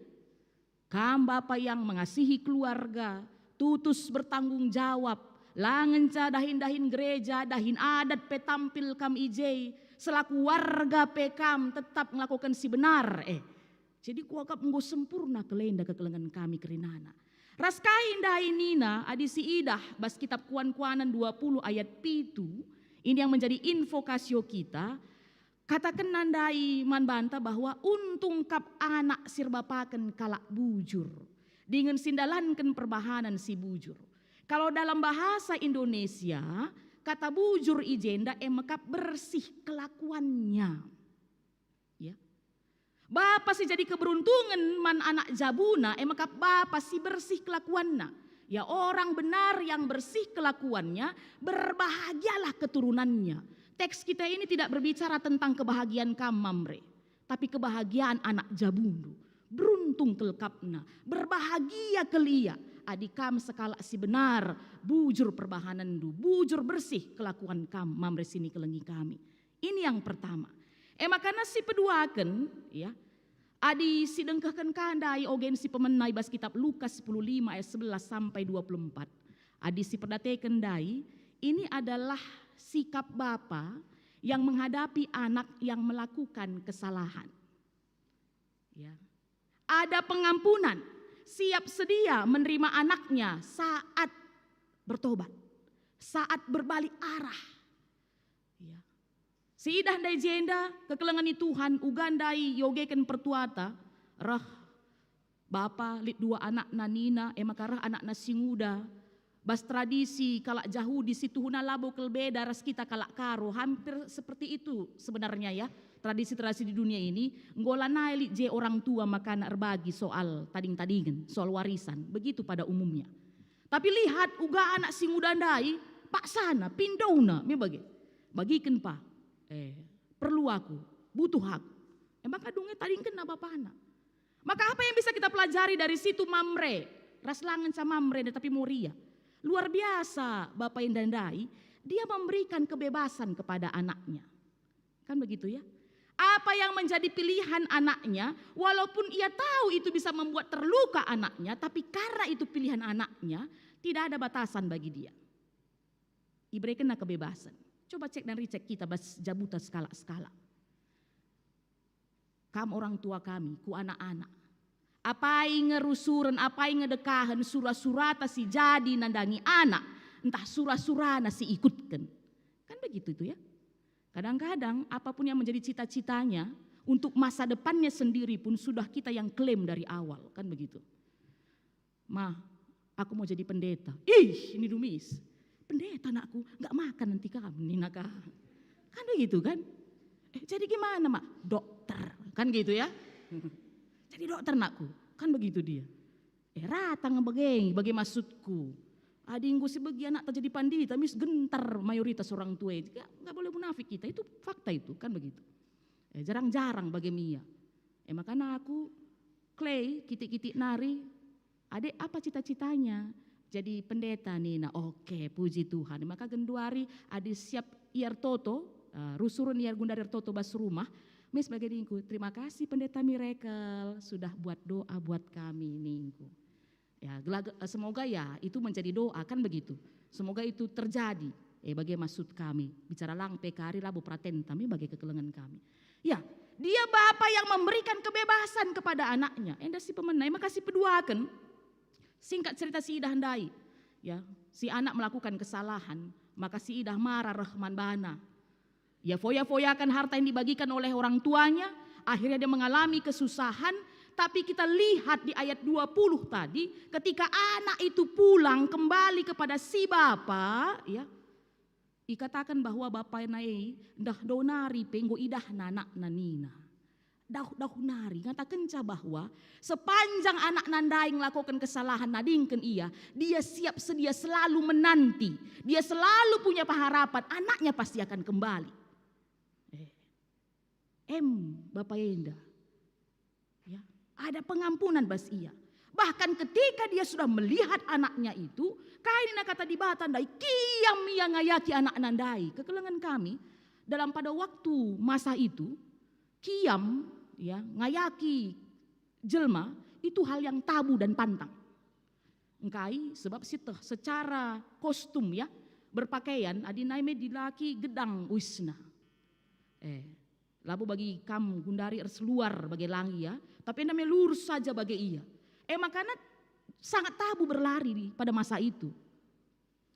Kam bapa yang mengasihi keluarga, tutus bertanggung jawab, la ngenca dahin-dahin gereja, dahin adat pe tampil kam i je, selaku warga pe kam tetap ngelakoken si benar, eh. Jadi kuakap enggo sempurna kal enda kekelengen kami kerinana. Ras kai ndai nina adi siidah bas kitab Kuan-kuanen dua puluh ayat pitu, ini yang menjadi invokasio kita, katakenna ndai man banta bahwa untung kap anak si erbapaken kalak bujur, dingen si ndalanken perbahanen si bujur. Kalau dalam bahasa Indonesia, kata bujur i jenda e mekap bersih kelakuannya. Ya. Bapa si jadi keberuntungen man anak jabuna, e maka bapa si bersih kelakuanna. Ya, orang benar yang bersih kelakuannya, berbahagialah keturunannya. Teks kita ini tidak berbicara tentang kebahagiaan kam, Mamre, tapi kebahagiaan anak jabundu. Beruntung kal kapna, berbahagia kal ia, adi kam sekalak si benar, bujur perbahanenndu, bujur bersih kelakuan kam, Mamre si nikelengi kami. Ini yang pertama. E maka si peduaken, ya, adi si dengkehken ka ndai ogen si pemena i bas kitab Lukas sepuluh lima ayat sebelas sampai dua puluh empat. Adi si perdateken ndai, ini adalah sikap bapa yang menghadapi anak yang melakukan kesalahan. Ya. Ada pengampunan, siap sedia menerima anaknya saat bertobat, saat berbalik arah. Ya. Siidah ndai jenda, kekelengen i Tuhan, uga ndai iogeken pertuata, reh bapa lit dua anakna nina, e maka reh anakna si nguda. Bas tradisi kalak Jahudi si tuhuna labo kal beda ras kita kalak Karo, hampir seperti itu sebenarnya, ya. Tradisi-tradisi di dunia ini, enggo lanai lit je orang tua maka anak erbagi soal tading-tadingen, soal warisan. Begitu pada umumnya. Tapi lihat, uga anak si nguda ndai, paksana, pindona, me bage. Bagiken pa. Eh, perlu aku, butuh aku. E maka dung e tadingkenna bapana. Maka apa yang bisa kita pelajari dari situ, Mamre? Ras la ngenca Mamre, tapi Moria. Luar biasa bapa enda ndai, dia memberikan kebebasan kepada anaknya. Kan begitu, ya? Apa yang menjadi pilihan anaknya, walaupun ia tahu itu bisa membuat terluka anaknya, tapi karena itu pilihan anaknya, tidak ada batasan bagi dia. Iberekenna kebebasan. Coba cek dan recheck kita bas jabuta sekalak-sekalak. Kam orang tua kami, ku anak-anak. Apai nge rusuren, apai nge dekahen sura-surata si jadi nandangi anak, ntah sura-surana si ikutken. Kan begitu itu, ya. Kadang-kadang apapun yang menjadi cita-citanya, untuk masa depannya sendiri pun sudah kita yang klaim dari awal, kan begitu. "Mah, aku mau jadi pendeta." "Ih, ini dumis. Pendeta, nakku, nggak makan nanti kamu," nina ka. Kan begitu, kan? "Eh, jadi gimana, Mak?" "Dokter." Kan gitu, ya. "Jadi dokter, nakku." Kan begitu dia. Eh, rata nge bage, bage maksudku. Adi enggo si begi anakta jadi pandita, mis gentar mayoritas orang tua. Nggak, nggak boleh munafik kita. Itu fakta itu, kan begitu. Eh, jarang-jarang bage mia. Eh, makana aku, Clay, kitik-kitik nari, "Adek, apa cita-citanya?" "Jadi pendeta," nina. Oke, puji Tuhan. Maka genduari adi siap ia ertoto, eh, rusuren ia gundari ertoto bas rumah, mis bage ningku, "Terima kasih Pendeta Miracle sudah buat doa buat kami," ningku. Ya, gelaga-, eh, semoga ya itu menjadi doa, kan begitu. Semoga itu terjadi. Eh, bage maksud kami. Bicara lang pe kari labo peraten kami bage kekelengen kami. Ya, dia bapa yang memberikan kebebasan kepada anaknya. Enda si pemena, maka si peduaken. Singkat cerita si idah ndai. Ya, si anak melakukan kesalahan, maka si idah marah reh man bana. Ia foya-foyakan harta yang dibagikan oleh orang tuanya, akhirnya dia mengalami kesusahan. Tapi kita lihat di ayat dua puluh tadi, ketika anak itu pulang kembali kepada si bapa, ya, ikatakan bahwa bapana e ndauh-ndauh nari pe enggo idahna anakna nina. Ndauh-ndauh nari ngatakenca bahwa sepanjang anakna ndai ngelakoken kesalahan nadingken ia, dia siap sedia selalu menanti, dia selalu punya pengharapan anaknya pasti akan kembali. Eh. Em, bapa enda. Ya, ada pengampunan bas ia. Bahkan ketika dia sudah melihat anaknya itu, kai nina kata Dibata ndai, kiam ia ngayaki anakna ndai. Kekelengen kami, dalam pada waktu masa itu, kiam, ya, ngayaki jelma itu hal yang tabu dan pantang. Engkai? Sebab sieteh secara kostum, ya, berpakaian, adi nai me dilaki gedang uisna. Eh, labo bagi kam gundari erseluar bage langi, ya, tapi enda me lurus saja bage ia. Eh, makana sangat tabu berlari di, pada masa itu.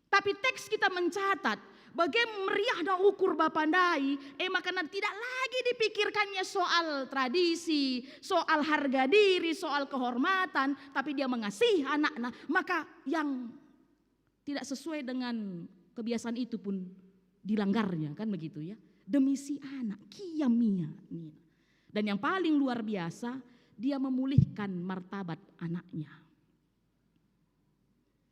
Tapi teks kita mencatat bage meriahna ukur bapa ndai, eh, makana tidak lagi dipikirkannya soal tradisi, soal harga diri, soal kehormatan, tapi dia mengasihi anakna, maka yang tidak sesuai dengan kebiasaan itu pun dilanggarnya, kan begitu, ya. Demi si anak, kiam ia, nina. Dan yang paling luar biasa, dia memulihkan martabat anaknya.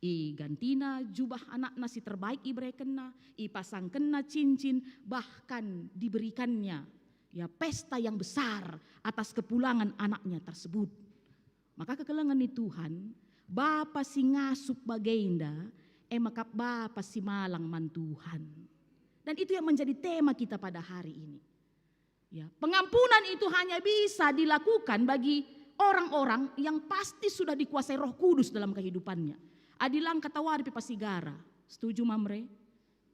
Igantina jubah anakna si terbaik iberekenna, ipasangkenna cincin, bahkan diberikannya, ya, pesta yang besar atas kepulangan anaknya tersebut. Maka kekelengen ni Tuhan, bapa si ngasup bagenda, e maka bapa si malang man Tuhan. Dan itu yang menjadi tema kita pada hari ini. Ya, pengampunan itu hanya bisa dilakukan bagi orang-orang yang pasti sudah dikuasai Roh Kudus dalam kehidupannya. Adi lang katawari pe pasigara. Setuju, Mamre?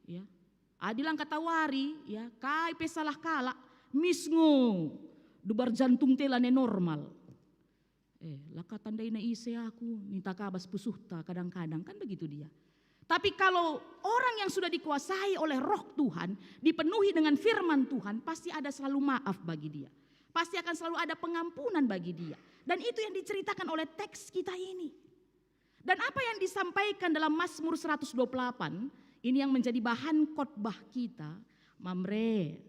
Ya. Adi lang katawari, ya, kai pe salah kalak, mis ngo, dubar jantung tela ne normal. Eh, la ka tandaina ise aku, ninta ka bas pusuhta kadang-kadang, kan begitu dia. Tapi kalau orang yang sudah dikuasai oleh Roh Tuhan, dipenuhi dengan firman Tuhan, pasti ada selalu maaf bagi dia. Pasti akan selalu ada pengampunan bagi dia. Dan itu yang diceritakan oleh teks kita ini. Dan apa yang disampaikan dalam Mazmur seratus dua puluh delapan, ini yang menjadi bahan khotbah kita, Mamre,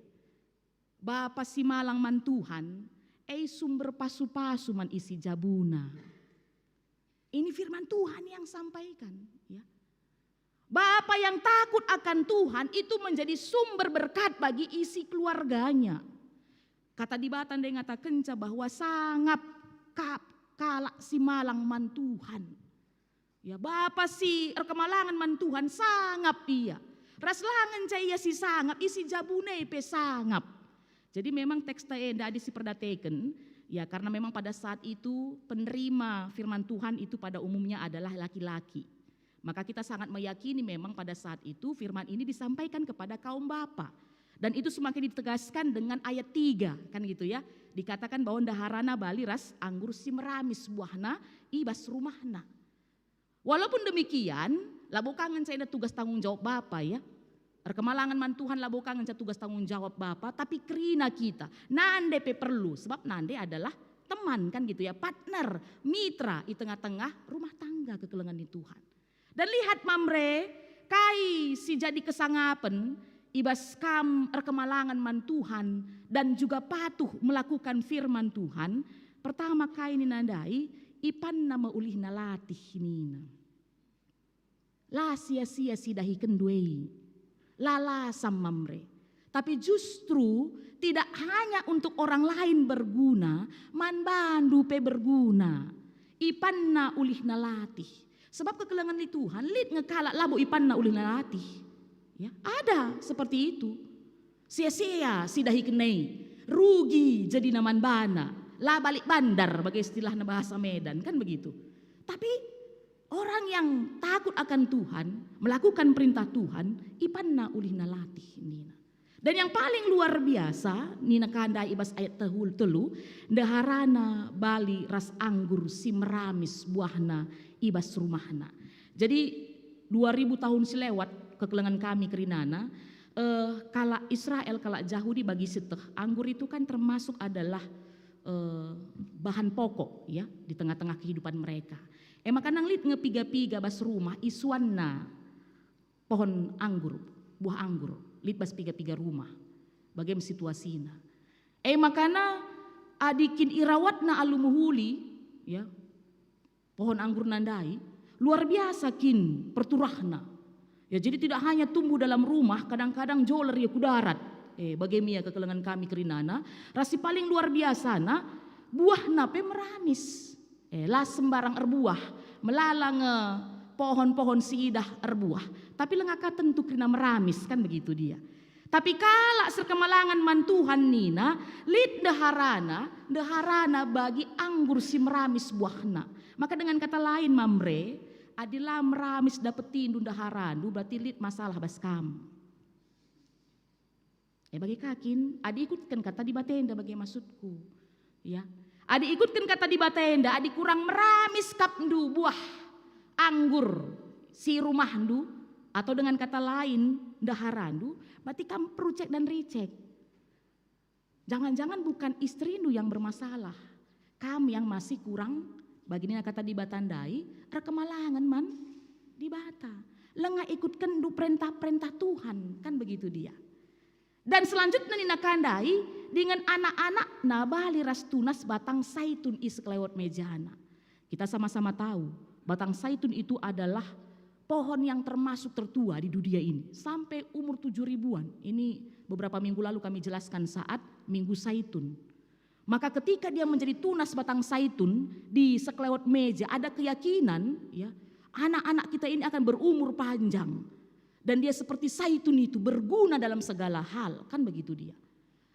bapa si malang man Tuhan, e sumber pasu-pasu man isi jabuna. Ini firman Tuhan yang sampaikan, ya. Bapa yang takut akan Tuhan itu menjadi sumber berkat bagi isi keluarganya. Kata Dibata ndai ngatakenca bahwa sangap kap kalak si malang man Tuhan. Ya, bapa si erkemalangen man Tuhan sangap ia. Ras la ngenca ia si sangap, isi jabuna pe sangap. Jadi memang teks ta enda adi si perdateken, ya, karena memang pada saat itu penerima firman Tuhan itu pada umumnya adalah laki-laki. Maka kita sangat meyakini memang pada saat itu firman ini disampaikan kepada kaum bapa. Dan itu semakin ditegaskan dengan ayat tiga, kan gitu ya. Dikatakan bahwa ndaharana bali ras anggur si meramis buahna i bas rumahna. Walaupun demikian, labo ka ngenca enda tugas tanggung jawab bapa, ya. Erkemalangen man Tuhan labo ka ngenca tugas tanggung jawab bapa, tapi kerina kita. Nande pe perlu, sebab nande adalah teman, kan gitu ya, partner, mitra i tengah-tengah rumah tangga kekelengen ni Tuhan. Dan lihat, Mamre, kai si jadi kesangapen i bas kam erkemalangen man Tuhan dan juga patuh melakukan firman Tuhan. Pertama kai nina ndai, ipanna me ulihna latih nina. La sia-sia si dahikenndu e. La lasam, Mamre. Tapi justru tidak hanya untuk orang lain berguna, man bandu pe berguna. Ipanna ulihna latih. Sebab kekelengen ni Tuhan, lit nge kalak labo ipanna ulihna latih. Ya, ada seperti itu. Sia-sia si dahiken e, rugi jadina man bana, la balik bandar bage istilahna bahasa Medan, kan begitu. Tapi orang yang takut akan Tuhan, melakukan perintah Tuhan, ipanna ulihna latih nina. Dan yang paling luar biasa, nina ka ndai i bas ayat tehul-, telu, ndeharana bali ras anggur si meramis buahna i bas rumahna. Jadi, dua ribu tahun si lewat, kekelengen kami kerinana, Eh, kalak Israel, kalak Jahudi bagi sieteh, anggur itu kan termasuk adalah, eh, bahan pokok, ya, di tengah-tengah kehidupan mereka. E maka nang lit nge piga-piga bas rumah isuanna pohon anggur, buah anggur, lit bas piga-piga rumah. Bage me situasina. E makana adi kin irawatna alu mehuli, ya, pohon anggurna ndai, luar biasa kin perturahna. Ya, jadi tidak hanya tumbuh dalam rumah, kadang-kadang joler ia ku darat. Eh, bage me ia kekelengen kami kerinana, ras si paling luar biasana, buahna pe meramis. Eh, la sembarang erbuah, melala nge pohon-pohon si idah erbuah, tapi langa ka tentu kerina meramis, kan begitu dia. Tapi kalak si erkemalangen man Tuhan nina, lit ndeharana, ndeharana bagi anggur si meramis buahna. Maka dengan kata lain, Mamre, adi la meramis dapetindu ndeharandu, berarti lit masalah bas kam. E bage ka kin, adi ikutken kata Dibata enda bage maksudku. Ya. Adi ikutken kata Dibata enda, adi kurang meramis kapndu buah anggur si rumahndu, atau dengan kata lain, ndeharandu, berarti kam perlu cek dan recheck. Jangan-jangan bukan istrindu yang bermasalah, kam yang masih kurang, bagi nina kata Dibata ndai, erkemalangen man Dibata. Langa ikutkenndu perentah-perentah Tuhan, kan begitu dia. Dan selanjutnya nina ka ndai, dingen anak-anakna bali ras tunas batang saitun i sekelewet mejana. Kita sama-sama tahu, batang saitun itu adalah pohon yang termasuk tertua di dunia ini. Sampai umur tujuh ribuan. Ini beberapa minggu lalu kami jelaskan saat Minggu Saitun. Maka ketika dia menjadi tunas batang saitun di sekelewet meja, ada keyakinan, ya, anak-anak kita ini akan berumur panjang. Dan dia seperti saitun itu, berguna dalam segala hal, kan begitu dia.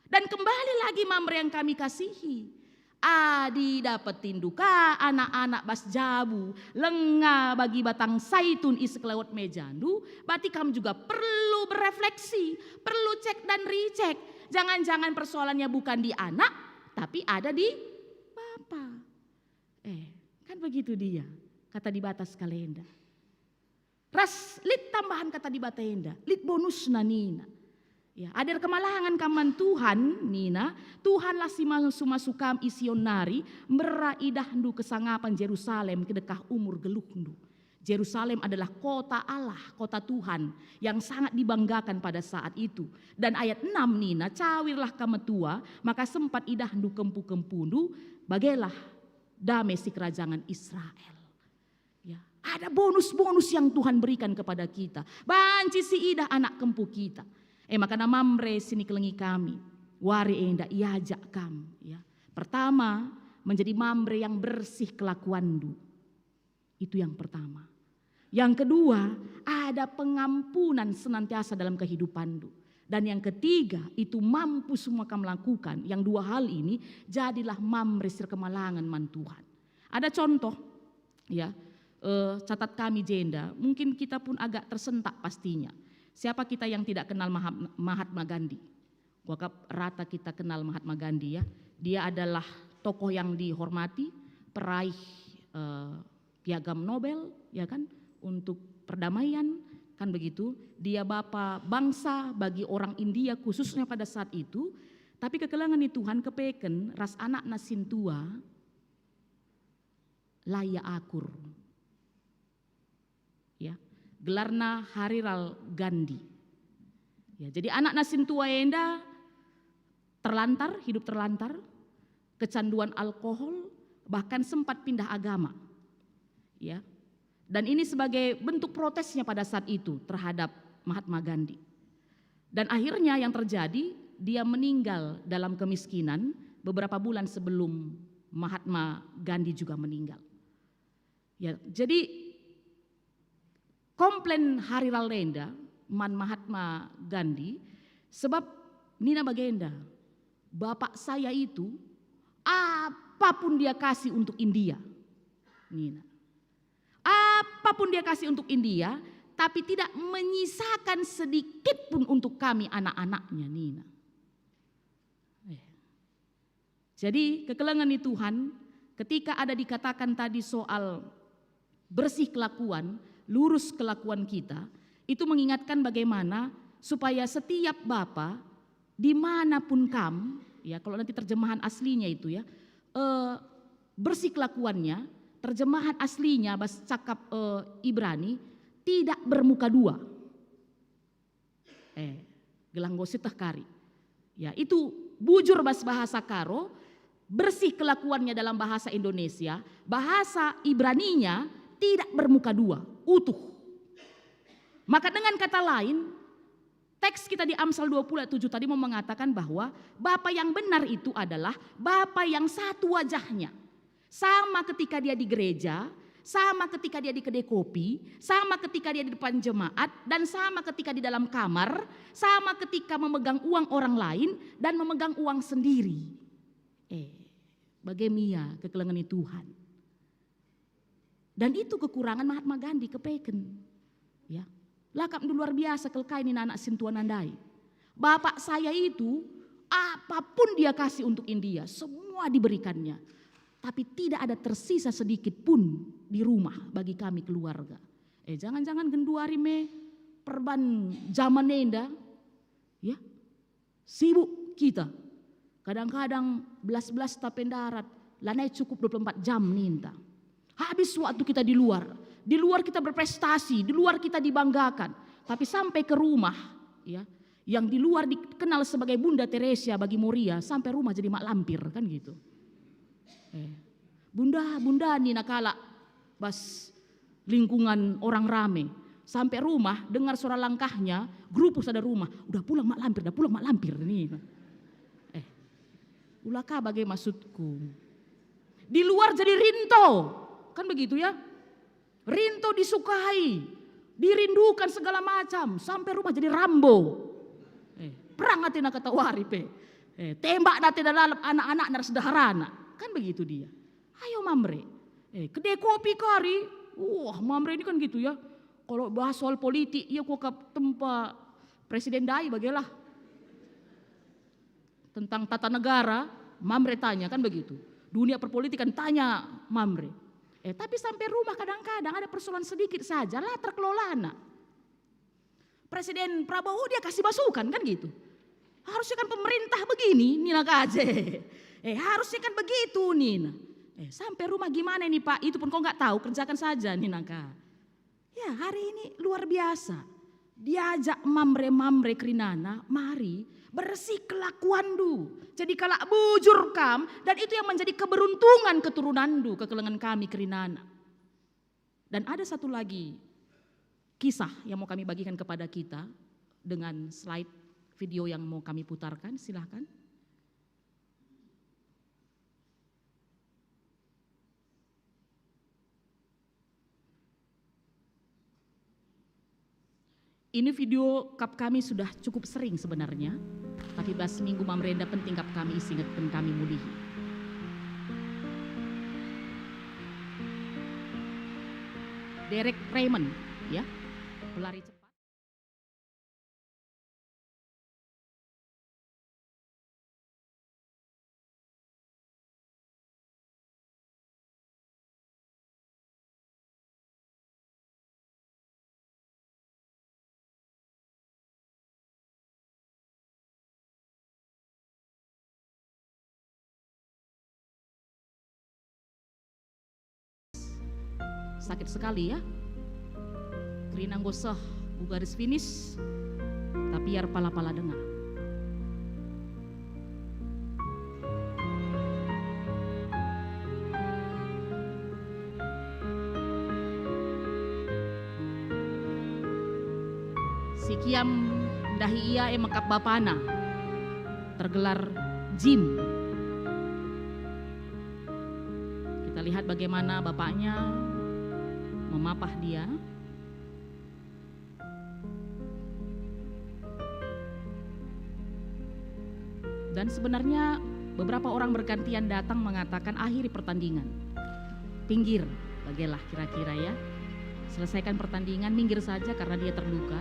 Dan kembali lagi, Mamre yang kami kasihi, adi dapetindu ka anak-anak bas jabu, langa bagi batang saitun i sekelewet mejandu, berarti kam juga perlu berefleksi, perlu cek dan recheck. Jangan-jangan persoalannya bukan di anak, tapi ada di bapa. Eh, kan begitu dia, kata Dibata sekalenda. Ras lit tambahan kata Dibata enda, lit bonusna nina. Ya, adi erkemalangen kam man Tuhan, nina, Tuhanlah si masu-masu kam i Sion nari, mbera idahndu kesangapen Jerusalem kedekah umur geluhndu. Jerusalem adalah kota Allah, kota Tuhan yang sangat dibanggakan pada saat itu. Dan ayat enam nina, cawirlah kam metua, maka sempat idahndu kempu-kempundu, bagelah dame si kerajangen Israel. Ya, ada bonus-bonus yang Tuhan berikan kepada kita. Banci si idah anak kempu kita. E maka Mamre si nikelengi kami, wari enda iajak kam, ya. Pertama, menjadi Mamre yang bersih kelakuanndu. Itu yang pertama. Yang kedua, ada pengampunan senantiasa dalam kehidupanndu. Dan yang ketiga, itu mampu semua kam lakukan. Yang dua hal ini, jadilah Mamre si erkemalangen man Tuhan. Ada contoh, ya, eh, catat kami jenda, mungkin kita pun agak tersentak pastinya. Siapa kita yang tidak kenal Maha-, Mahatma Gandhi? Kuakap rata kita kenal Mahatma Gandhi, ya. Dia adalah tokoh yang dihormati, peraih, eh, Piagam Nobel, ya kan, untuk perdamaian, kan begitu. Dia bapa bangsa bagi orang India khususnya pada saat itu. Tapi kekelengen ni Tuhan kepeken ras anakna sintua la ia akur. Ya, gelarna Hariral Gandhi. Ya, jadi anakna sintua enda terlantar, hidup terlantar, kecanduan alkohol, bahkan sempat pindah agama. Ya. Dan ini sebagai bentuk protesnya pada saat itu terhadap Mahatma Gandhi. Dan akhirnya yang terjadi, dia meninggal dalam kemiskinan beberapa bulan sebelum Mahatma Gandhi juga meninggal. Ya, jadi komplain Hariral enda man Mahatma Gandhi, sebab nina bagenda, "Bapak saya itu apapun dia kasih untuk India," nina. "Apapun dia kasih untuk India, tapi tidak menyisakan sedikit pun untuk kami anak-anaknya," nina. Eh. Jadi, kekelengen ni Tuhan, ketika ada dikatakan tadi soal bersih kelakuan, lurus kelakuan kita, itu mengingatkan bagaimana Supaya setiap bapa, dimanapun kam, ya, kalau nanti terjemahan aslinya itu, ya, eh, bersih kelakuannya, terjemahan aslinya bas cakap, eh, Ibrani, tidak bermuka dua. Eh, gelah enggo sieteh kari. Ya, itu bujur bas bahasa Karo, bersih kelakuannya dalam bahasa Indonesia, bahasa Ibraninya tidak bermuka dua, utuh. Maka dengan kata lain, teks kita di Amsal dua puluh ayat tujuh tadi mau mengatakan bahwa bapa yang benar itu adalah bapa yang satu wajahnya. Sama ketika dia di gereja, sama ketika dia di kedai kopi, sama ketika dia di depan jemaat, dan sama ketika di dalam kamar, sama ketika memegang uang orang lain dan memegang uang sendiri. Eh, bage me ia kekelengen Tuhan. Dan itu kekurangan Mahatma Gandhi kepeken. Ya. Lakap ndu luar biasa kal kai nina anak sintua ndai. Bapak saya itu, apapun dia kasih untuk India, semua diberikannya. Tapi tidak ada tersisa sedikit pun di rumah bagi kami keluarga. Eh, jangan-jangan genduari me perban jaman enda, ya, sibuk kita. Kadang-kadang belas-belas ta pe ndarat, lanai cukup dua puluh empat jam ninta. Habis waktu kita di luar. Di luar kita berprestasi, di luar kita dibanggakan. Tapi sampai ke rumah, ya, yang di luar dikenal sebagai Bunda Teresia bagi Moria, sampai rumah jadi mak lampir, kan gitu. Eh. Bunda, bunda, nina kalak bas lingkungan orang rame. Sampai rumah, dengar suara langkahnya, gerupuh sada rumah, "Udah pulang mak lampir, udah pulang mak lampir," nina. Eh, ula ka bage maksudku. Di luar jadi Rinto, kan begitu ya? Rinto disukai, dirindukan segala macam, sampai rumah jadi Rambo. Eh, perang atena katawari pe. Eh, tembak atena lalap anak-anak ras ndeharana. Kan begitu dia. Ayo Mamre. Eh, kedai kopi kari. Wah, Mamre ini kan gitu ya. Kalau bahas soal politik, ia kuakap tempa presiden ndai bagelah. Tentang tata negara, Mamre tanya, kan begitu. Dunia perpolitikan tanya Mamre. Eh, tapi sampai rumah kadang-kadang ada persoalan sedikit saja, la terkelolana. Presiden Prabowo dia kasih masukan, kan gitu. Harusnya kan pemerintah begini, nina ka je. Eh, harusnya kan begitu, nina. Eh, sampai rumah gimana ini, Pak? Itu pun kau nggak tahu, kerjakan saja, nina ka. Ya, hari ini luar biasa. Diajak Mamre-Mamre kerinana, mari bersih kelakuanndu. Jadi kalak bujur kam, dan itu yang menjadi keberuntungan keturunanndu, kekelengen kami kerinana. Dan ada satu lagi kisah yang mau kami bagikan kepada kita dengan slide video yang mau kami putarkan, silahkan. Ini video kap kami sudah cukup sering sebenarnya, tapi bas minggu Mamre enda penting kap kami isi ingetken kami mulihi. Derek Raymond, ya, pelari cepat. Sakit sekali ya. Kerina enggo seh ku garis finish, tapi ia erpala-pala denga. Si Kiam ndahi ia e mekap bapana, tergelar Jim. Kita lihat bagaimana bapaknya memapah dia. Dan sebenarnya beberapa orang bergantian datang mengatakan, "Akhiri pertandingan. Pinggir, bagelah kira-kira ya. Selesaikan pertandingan, minggir saja karena dia terluka."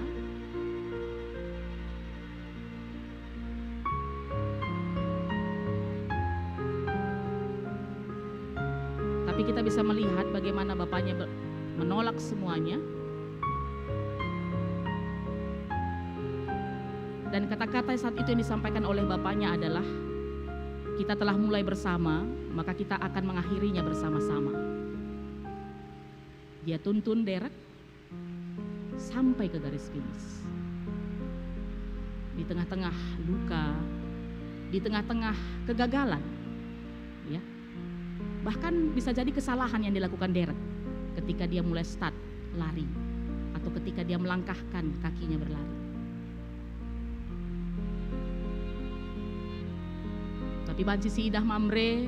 Tapi kita bisa melihat bagaimana bapaknya ber-, menolak semuanya. Dan kata-kata saat itu yang disampaikan oleh bapaknya adalah, "Kita telah mulai bersama, maka kita akan mengakhirinya bersama-sama." Dia tuntun Derek sampai ke garis finish. Di tengah-tengah luka, di tengah-tengah kegagalan, ya. Bahkan bisa jadi kesalahan yang dilakukan Derek ketika dia mulai start lari atau ketika dia melangkahkan kakinya berlari. Tapi banci siidah Mamre,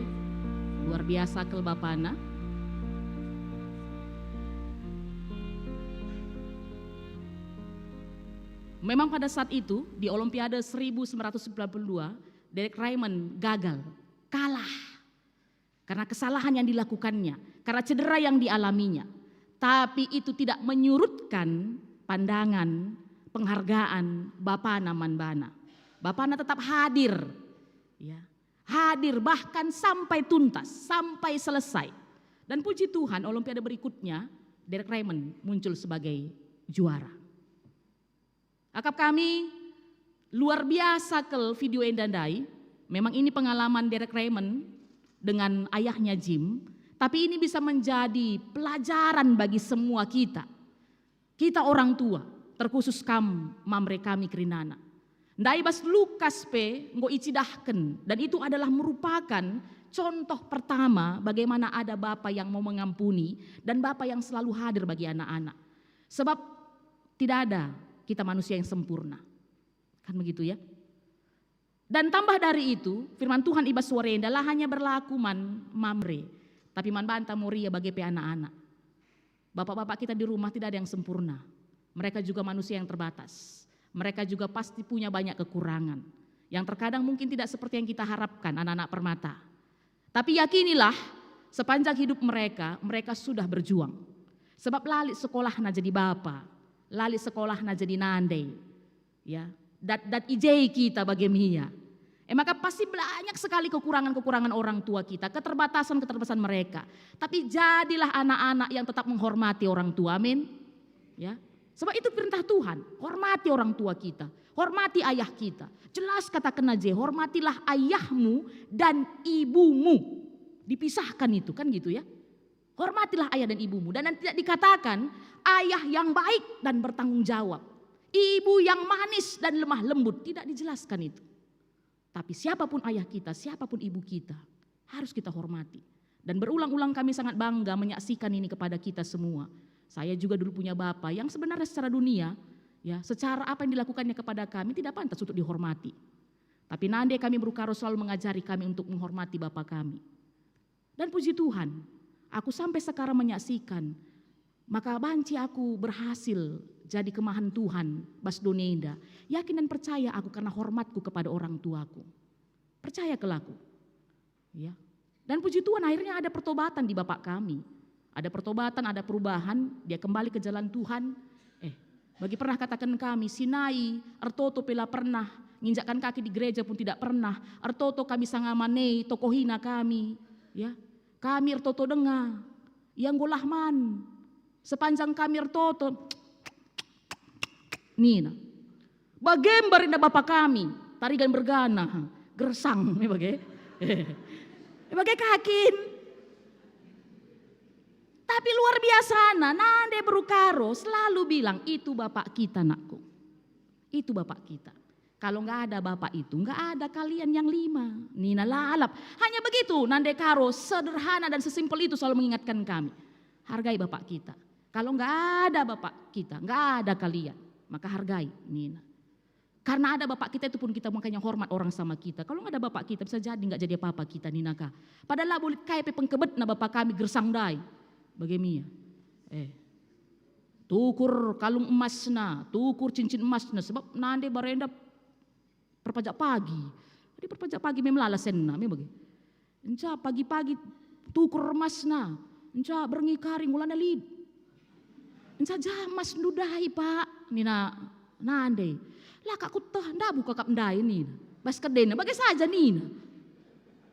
luar biasa kal bapana. Memang pada saat itu, di Olimpiade seribu sembilan ratus sembilan puluh dua, Derek Raymond gagal, kalah. Karena kesalahan yang dilakukannya, karena cedera yang dialaminya. Tapi itu tidak menyurutkan pandangan, penghargaan bapana man bana. Bapana tetap hadir, ya, hadir bahkan sampai tuntas, sampai selesai. Dan puji Tuhan, Olimpiade berikutnya, Derek Raymond muncul sebagai juara. Akap kami, luar biasa kal video enda ndai. Memang ini pengalaman Derek Raymond dengan ayahnya Jim, tapi ini bisa menjadi pelajaran bagi semua kita. Kita orang tua, terkhusus kam, Mamre kami kerinana. Ndai bas Lukas pe enggo icidahken, dan itu adalah merupakan contoh pertama bagaimana ada bapa yang mau mengampuni dan bapa yang selalu hadir bagi anak-anak. Sebab tidak ada kita manusia yang sempurna. Kan begitu, ya? Dan tambah dari itu, firman Tuhan i bas wari enda la hanya berlaku man Mamre, tapi man banta Moria bage pe anak-anak. Bapak-bapak kita di rumah tidak ada yang sempurna. Mereka juga manusia yang terbatas. Mereka juga pasti punya banyak kekurangan yang terkadang mungkin tidak seperti yang kita harapkan, anak-anak permata. Tapi yakinilah, sepanjang hidup mereka, mereka sudah berjuang. Sebab la lit sekolahna jadi bapa, la lit sekolahna jadi nande, ya, dat-dat i je kita bage mia. E maka pasti banyak sekali kekurangan-kekurangan orang tua kita, keterbatasan-keterbatasan mereka. Tapi jadilah anak-anak yang tetap menghormati orang tua, amin. Ya. Sebab itu perintah Tuhan, hormati orang tua kita, hormati ayah kita. Jelas katakenna je, "Hormatilah ayahmu dan ibumu." Dipisahkan itu, kan gitu, ya. "Hormatilah ayah dan ibumu." Dan, dan tidak dikatakan ayah yang baik dan bertanggung jawab, ibu yang manis dan lemah lembut, tidak dijelaskan itu. Tapi siapapun ayah kita, siapapun ibu kita, harus kita hormati. Dan berulang-ulang kami sangat bangga menyaksikan ini kepada kita semua. Saya juga dulu punya bapa yang sebenarnya secara dunia, ya, secara apa yang dilakukannya kepada kami tidak pantas untuk dihormati. Tapi nande kami Berukaro selalu mengajari kami untuk menghormati bapa kami. Dan puji Tuhan, aku sampai sekarang menyaksikan, maka banci aku berhasil jadi kemahen Tuhan bas doni enda. Yakin dan percaya aku karena hormatku kepada orang tuaku. Percaya kal aku. Ya. Dan puji Tuhan, akhirnya ada pertobatan di bapak kami. Ada pertobatan, ada perubahan, dia kembali ke jalan Tuhan. Eh, bagi pernah kataken kami, si nai ertoto pe la pernah, nginjakkan kaki di gereja pun tidak pernah. Ertoto kami sanga man e, tokohina kami, ya. Kami ertoto denga, ia enggo lah man. Sepanjang kami ertoto, nina. Bage mbar enda bapa kami, tarigan mergana, gersang, me bage. Me bage ka kin. Tapi luar biasana, nande Berukaro selalu bilang, "Itu bapak kita, nakku. Itu bapak kita. Kalau nggak ada bapak itu, nggak ada kalian yang lima." Nina lalap. Hanya begitu, nande Karo sederhana dan sesimpel itu selalu mengingatkan kami. Hargai bapak kita. Kalau nggak ada bapak kita, nggak ada kalian. Maka hargai, nina. Karena ada bapak kita itu pun kita makanya hormat orang sama kita. Kalau nggak ada bapak kita, bisa jadi nggak jadi apa-apa kita, nina ka. Padahal labo lit kai pe pengkebetna bapak kami gersang ndai. Bage mia. Eh. Tukur kalung emasna, tukur cincin emasna, sebab nande barenda perpajak pagi. Jadi perpajak pagi me melala senna, me bage. Enca pagi-pagi tukur emasna, enca berngi kari ngulana lit. Enca ja emas ndu ndai, Pak, nina nande. La kak kueteh, ndabuh kap ndai, nina. Bas kedena, bage saja, nina.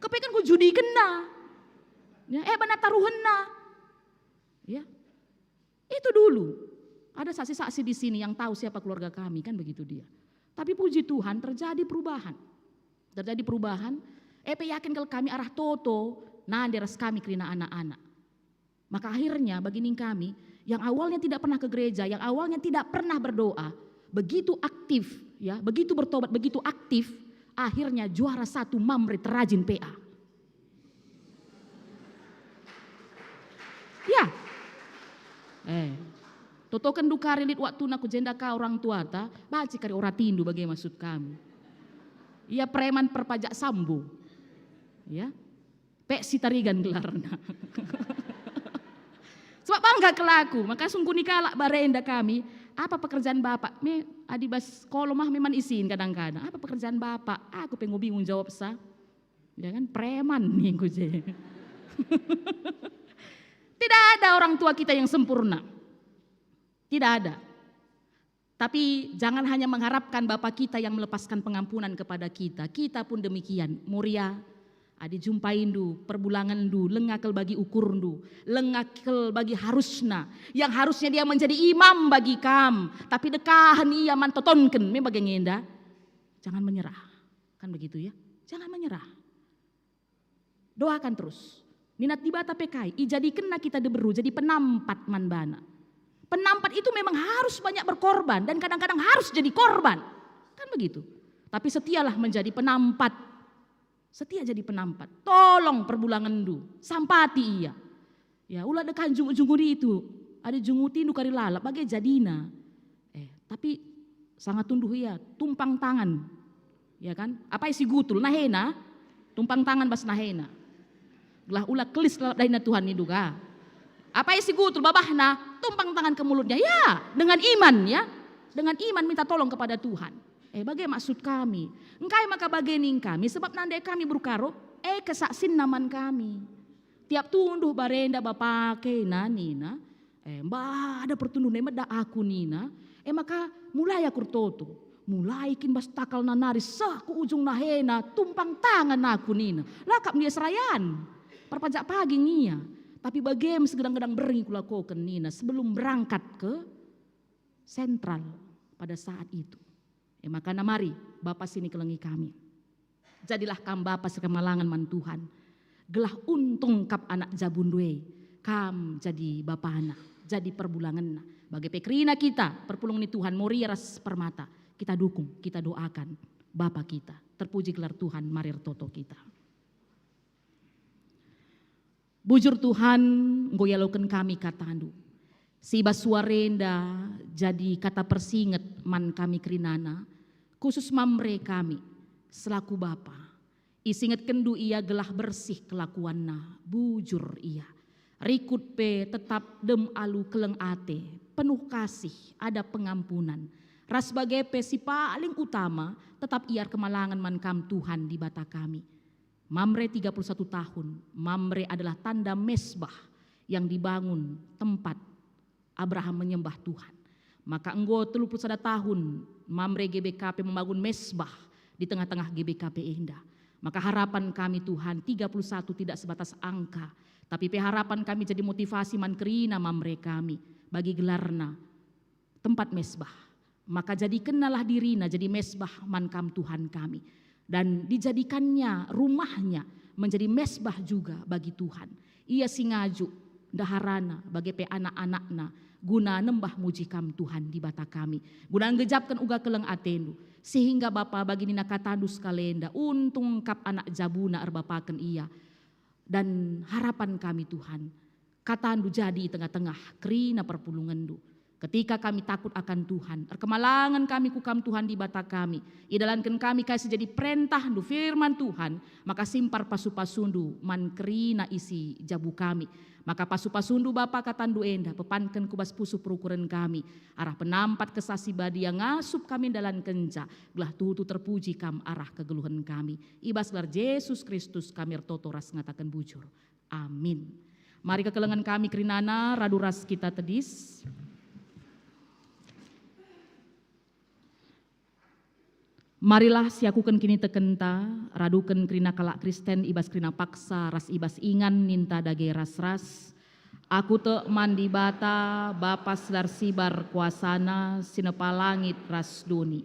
Kepe kan kujudikenna. Ya, eh, bana taruhenna. Ya. Itu dulu. Ada saksi-saksi di sini yang tahu siapa keluarga kami, kan begitu dia. Tapi puji Tuhan, terjadi perubahan. Terjadi perubahan, e pe yakin kal kami arah toto nande ras kami kerina anak-anak. Maka akhirnya bagi ning kami, yang awalnya tidak pernah ke gereja, yang awalnya tidak pernah berdoa, begitu aktif, ya, begitu bertobat, begitu aktif, akhirnya juara satu Mamre terajin P A. Ya. Eh, totoken ndu kari lit waktuna ku jenda ka orang tuata, banci kari oratindu bage maksud kami. Ia preman perpajak Sambo. Ya. Pek Sitarigan gelarna. Sebab bangga kal aku, maka sungkuni kalak barenda kami, "Apa pekerjaan Bapak?" Me, adi bas kolom ah memang isin kadang-kadang, "Apa pekerjaan Bapak?" Aku pe ngo bingung jawab sa. Ya kan, preman ningku je. Tidak ada orang tua kita yang sempurna. Tidak ada. Tapi jangan hanya mengharapkan Bapa kita yang melepaskan pengampunan kepada kita. Kita pun demikian. Moria, adi jumpaindu, perbulangenndu, langa kal bagi ukurndu, langa kal bagi harusna. Yang harusnya dia menjadi imam bagi kam, tapi dekahen ia man totonken, me bage nge enda. Jangan menyerah. Kan begitu ya? Jangan menyerah. Doakan terus. Nina Dibata pe kai, ijadikenna kita diberu jadi penampat man bana. Penampat itu memang harus banyak berkorban dan kadang-kadang harus jadi korban. Kan begitu. Tapi setialah menjadi penampat. Setia jadi penampat. Tolong perbulangenndu, sampati ia. Ya, ula dekan jungu-jungu nitu. Adi jungutindu kari lalap, bage jadina. Eh, tapi sanga tunduh ia, tumpang tangan. Ya kan? Apai si gutul, nahena? Tumpang tangan bas nahena. Gelah ula kelis lalap dahinna Tuhan nindu ka. Apai si gutul, babahna? Tumpang tangan ke mulutnya. Ya, dengan iman ya. Dengan iman minta tolong kepada Tuhan. Eh, bage maksud kami. Engkai maka bage ning kami, sebab nande kami beru Karo, e kesaksinna man kami. Tiap tunduh barenda bapakena nina, "Eh, mada pertunduhna e meda aku," nina. E maka mulai aku ertoto. Mulai kin bas takalna nari seh ku ujung nahena, tumpang tangan aku nina. La kap ndia serayan. Perpajak pagi ngia. Tapi bage me segedang-gedang berngi kulakoken nina sebelum berangkat ke sentral pada saat itu. E maka mari, Bapa si nikelengi kami. Jadilah kam bapa si erkemalangen man Tuhan. Gelah untung kap anak jabundu e, kam jadi bapana, jadi perbulangenna. Bage pe kerina kita, perpulungen ni Tuhan, Moria ras Permata. Kita dukung, kita doakan Bapa kita. Terpuji gelar Tuhan, mari ertoto kita. Bujur Tuhan, enggo ialoken kami kataNdu. Si bas suara enda jadi kata persinget man kami kerinana, khusus Mamre kami, selaku bapa. IsingetkenNdu ia gelah bersih kelakuanna, bujur ia. Rikut pe tetap dem alu keleng ate, penuh kasih, ada pengampunan. Ras bage pe si paling utama, tetap ia erkemalangen man Kam Tuhan Dibata kami. Mamre tiga puluh satu tahun, Mamre adalah tanda mesbah yang dibangun tempat Abraham menyembah Tuhan. Maka enggo telu puluh sada tahun Mamre G B K P membangun mesbah di tengah-tengah G B K P enda. Maka harapan kami Tuhan tiga puluh satu tidak sebatas angka, tapi pe harapan kami jadi motivasi man kerina Mamre kami bagi gelarna tempat mesbah. Maka jadikennalah dirina jadi mesbah man Kam Tuhan kami. Dan dijadikannya rumahnya menjadi mesbah juga bagi Tuhan. Ia si ngajuk ndaharana bage pe anak-anakna guna nembah muji Kam Tuhan Dibata kami. Guna nggejapken uga keleng ateNdu. Sehingga Bapa bagi nina kataNdu sekalenda, untung kap anak jabuna erbapaken ia. Dan harapan kami Tuhan, kataNdu jadi i tengah-tengah kerina perpulungenNdu. Ketika kami takut akan Tuhan, erkemalangen kami ku Kam Tuhan Dibata kami, idalanken kami kai si jadi perentahNdu, firman Tuhan, maka simpar pasu-pasuNdu man kerina isi jabu kami. Maka pasu-pasuNdu Bapa kataNdu enda, pepanken ku bas pusuh perukuren kami, arah penampat Kesah Si Badia ngasup kami ndalankenca, gelah tuhu-tuhu terpuji Kam arah kegeluhen kami. I bas gelar Jesus Kristus kami ertoto ras ngataken bujur. Amin. Mari kekelengen kami kerinana radu ras kita tedis. Marilah siakuken kinitekenta, raduken kerina kalak Kristen i bas kerina paksa ras i bas ingan ninta dage ras-ras. Aku tek man Dibata, Bapa si la ersibar kuasana, si nepa langit ras doni.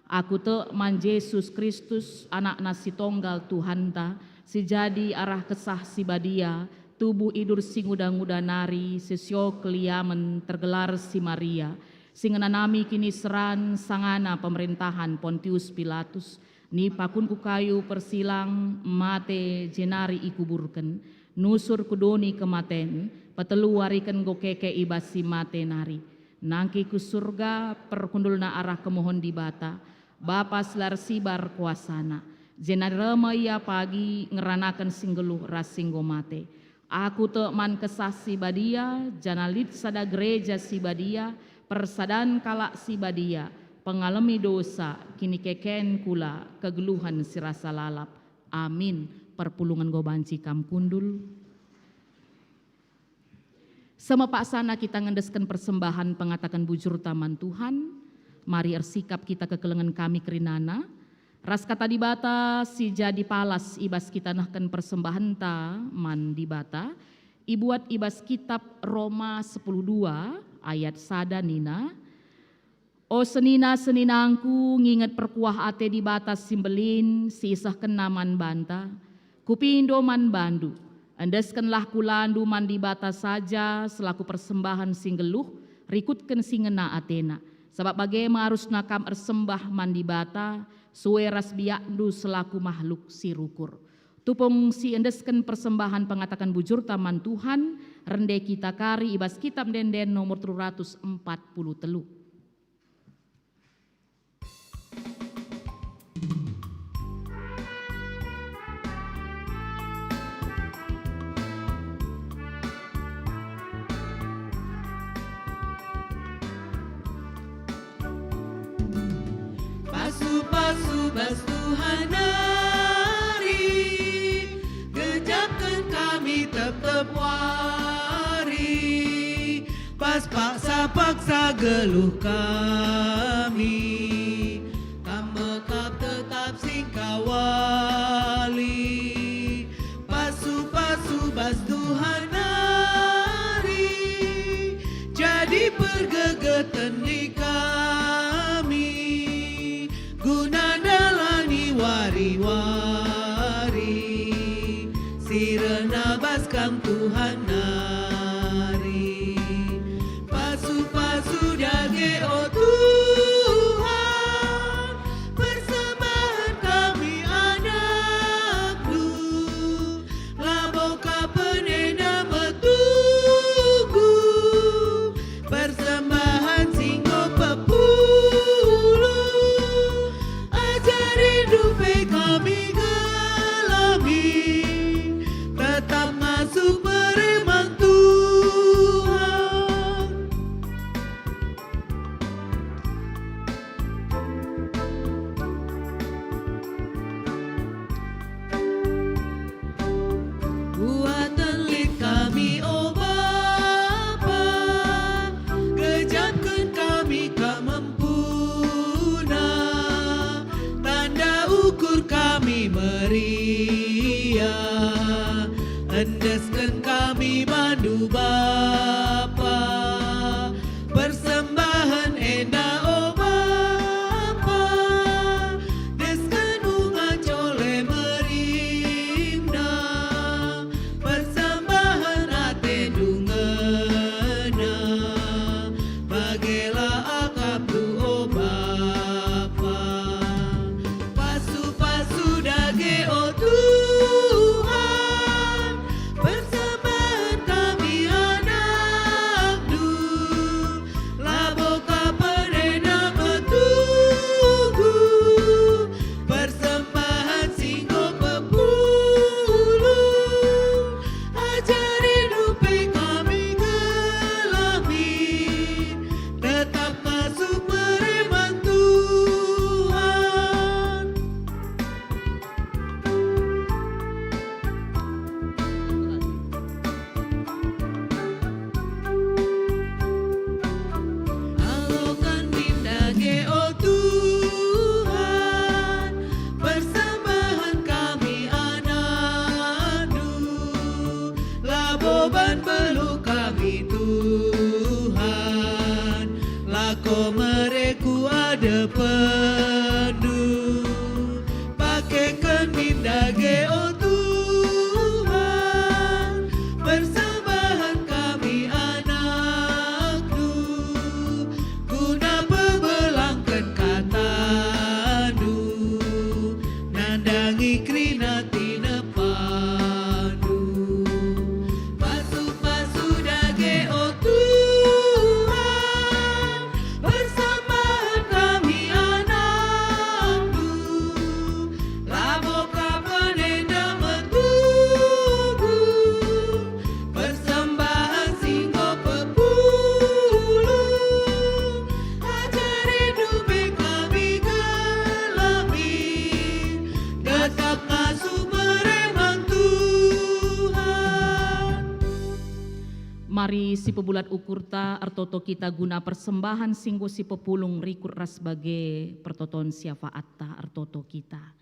Aku tek man Jesus Kristus, Anakna si Tonggal Tuhanta, si jadi arah Kesah Si Badia, tubuh idur si nguda-nguda nari, si sio keliamen tergelar si Maria, si ngenanami kiniseran sangana pemerentahan Pontius Pilatus, nipaken ku kayu persilang, mate jenari ikuburken, nusur ku doni kematen, petelu wariken enggo keke i bas si mate nari. Nangkih ku Surga, perkundulna arah kemuhen Dibata, Bapa si la ersibar kuasaNa, jenari reh me Ia pagi ngeranaken si nggeluh ras si enggo mate. Aku tek man Kesah Si Badia, janah lit sada gereja si badia, persadan kalak si badia, pengalemi dosa, kinikeken kula, kegeluhen si rasa lalap. Amin. Perpulungen enggo banci kam kundul. Seh me paksana kita ngendesken persembahen pengataken bujurta man Tuhan, mari ersikap kita kekelengen kami kerinana, ras Kata Dibata si jadi palas i bas kita nehken persembahenta man Dibata, ibuat i bas kitab Roma sepuluh dua ayat sada nina, O senina-seninangku, nginget perkuah ate Dibata si mbelin si isehkenNa man banta, kupindo man bandu, endeskenlah kulandu man Dibata saja selaku persembahen si nggeluh, rikutken si ngena ateNa, sabap bage me arusna kam ersembah man Dibata sue ras biakndu selaku mahluk si rukur. Tupung si endesken persembahen pengataken bujurta man Tuhan, rende kita kari i bas Kitab Ende-enden nomor telu ratus empat puluh telu. Pasu-pasu bas Tuhan nari, gejapken kami tep-tep wari. Pas paksa-paksa geluh kami, Kam mekap tetap singkawali. Pasu-pasu bas Tuhan nari, jadi pergegeten ni kami, guna ndalani wari-wari si rehna bas Kam Tuhan nari. Pasu-pasu dage, o Tuhan, persembahen kami anakNdu. Labo ka penenda metugu, persembahen si enggo pepulu. Ajarindu pe kami gelami, tetap ngasup bere man Tuhan. Kuaten lit kami, o Bapa, gejapken kami Kam empuna. Tanda ukur kami meriah, endesken kami bandu Bapa. Persembahen enda, o Bapa, desken unga cole merimna, persembahen atendu ngena, bagelah akapndu, o Bapa. Pasu-pasu dage, o Tuhan, persembahen Dage, o Tuhan, persembahen kami anakNdu, guna pebelangken kataNdu, nandangi kerina tinepaNdu. Pasu-pasu dage, o Tuhan, persembahen kami anakNdu, labo ka penenda metubuh, persembahen si enggo pepulung, ajarinNdu pe kami gelah min, tetap ngasup bere man Tuhan. Mari sipebulat ukurta, ertoto kita guna persembahen si enggo sipepulung rikut ras bage pertoton syafaatta, ertoto kita.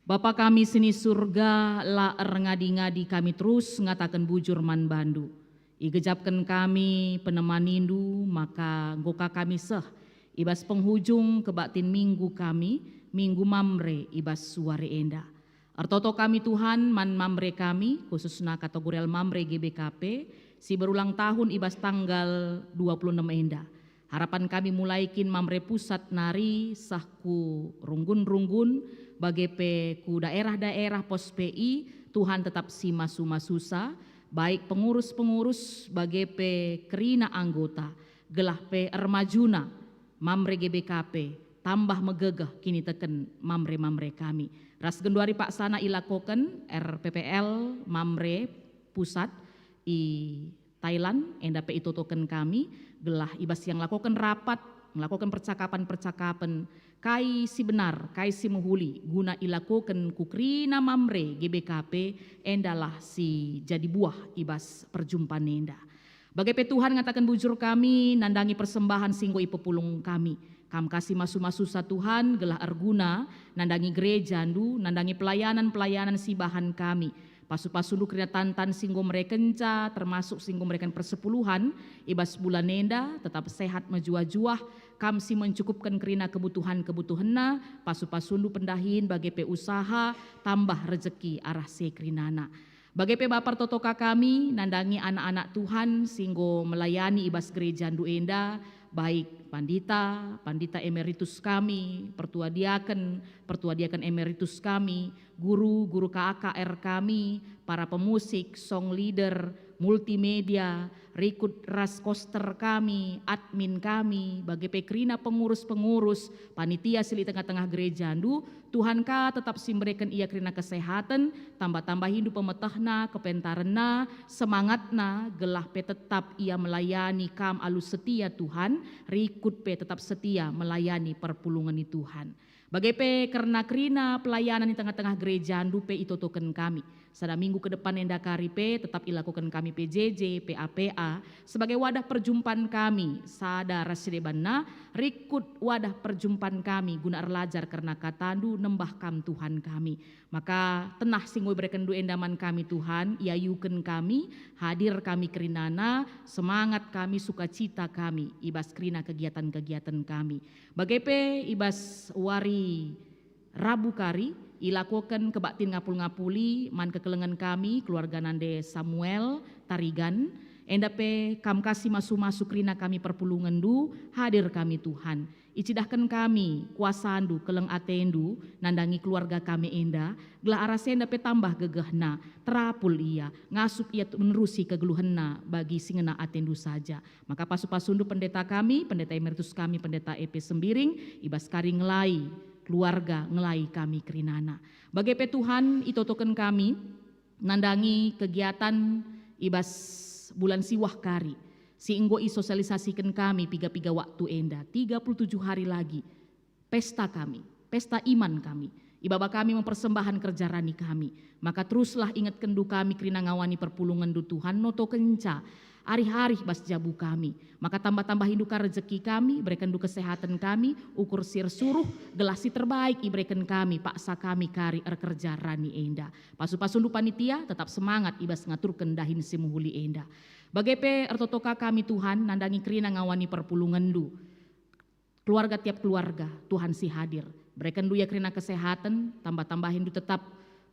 Bapa kami si ni Surga, la erngadi-ngadi kami terus ngataken bujur man bandu. Igejapken kami penemanindu, maka enggo ka kami seh i bas penghujung kebaktin minggu kami, Minggu Mamre i bas wari enda. Ertoto kami, Tuhan, man Mamre kami, khususna kategorial Mamre G B K P, si berulang tahun i bas tanggal dua puluh enem enda. Harapan kami mulai kin Mamre Pusat nari seh ku runggun-runggun, bage pe ku daerah-daerah pos P I, Tuhan tetap si masu-masusa, baik pengurus-pengurus, bage pe kerina anggota, gelah pe ermajuna Mamre G B K P tambah megegeh kiniteken Mamre-Mamre kami. Ras genduari paksana ilakoken R P P L Mamre Pusat i Thailand, enda pe itotoken kami, gelah i bas ia ngelakoken rapat, ngelakoken percakapen-percakapen, kai si benar, kai si mehuli, guna ilakoken ku kerina Mamre G B K P, endalah si jadi buah i bas perjumpan enda. Bage pe Tuhan, ngataken bujur kami nandangi persembahen si enggo ipepulung kami. Kam ka si masu-masusa, Tuhan, gelah erguna nandangi gerejaNdu, nandangi pelayanan-pelayanan si ibahan kami. Pasu-pasuNdu kerina tan-tan si enggo merekenca, termasuk si enggo mereken persepuluhan i bas bulan enda, tetap sehat mejuah-juah, Kam si mencukupken kerina kebutuhan-kebutuhenna, pasu-pasuNdu pendahin bage pe usaha, tambah rejeki arah si kerinana. Bage pe Bapa, ertoto ka kami nandangi anak-anak Tuhan si enggo melayani i bas gerejaNdu enda, baik pandita, pandita emeritus kami, pertua diaken, pertua diaken emeritus kami, guru, guru K A K R kami, para pemusik, song leader, multimedia, rikut ras koster kami, admin kami, bage pe kerina pengurus-pengurus, panitia si lit tengah-tengah gerejaNdu, Tuhan ka tetap si mereken ia kerina kesehaten, tambah-tambahindu pemetehna, kepentarenna, semangatna, gelah pe tetap ia melayani Kam alu setia, Tuhan, rikut pe tetap setia melayani perpulungen ni Tuhan. Bage pe kerna kerina pelayanan i tengah-tengah gerejaNdu pe itotoken kami. Sada minggu ke depan enda kari pe tetap ilakoken kami P J J, P A P A, sebagai wadah perjumpan kami, sada ras si debanna, rikut wadah perjumpan kami guna erlajar kerna kataNdu, nembah Kam Tuhan kami. Maka tenah si enggo iberekenNdu enda man kami, Tuhan, iayuken kami, hadir kami kerinana, semangat kami, sukacita kami, i bas kerina kegiatan-kegiatan kami. Bage pe i bas wari Rabu kari, ilakoken kebaktin ngapul-ngapuli man kekelengen kami, keluarga nande Samuel Tarigan, enda pe Kam ka si masu-masu kerina kami perpulungenNdu, hadir kami, Tuhan. Icidahken kami kuasaNdu, keleng ateNdu, nandangi keluarga kami enda, gelah arah si enda pe tambah gegehna, terapul ia, ngasup ia tu-, menerusi kegeluhenna bagi si ngena ateNdu saja. Maka pasu-pasuNdu pendeta kami, pendeta emeritus kami, pendeta E P Sembiring, i bas kari ngelai keluarga, ngelai kami kerinana. Bage pe Tuhan, itotoken kami nandangi kegiatan i bas bulan siwah kari, si enggo isosialisasiken kami piga-piga waktu enda, tiga puluh tujuh hari lagi, pesta kami, pesta iman kami, ibaba kami mempersembahan kerja rani kami. Maka teruslah ingetkenndu kami kerina ngawani perpulungenNdu, Tuhan, notokenca arih-arih bas jabu kami. Maka tambah-tambahindu ka rejeki kami, berekenndu kesehaten kami, ukur si ersuruh, gelah si terbaik ibereken kami, paksa kami kari erkerja rani enda. Pasu-pasundu panitia, tetap semangat i bas ngaturken dahin si mehuli enda. Bage pe ertoto ka kami, Tuhan, nandangi kerina ngawani perpulungenNdu. Keluarga tiap keluarga, Tuhan si hadir. Berekenndu ia kerina kesehaten, tambah-tambahindu tetap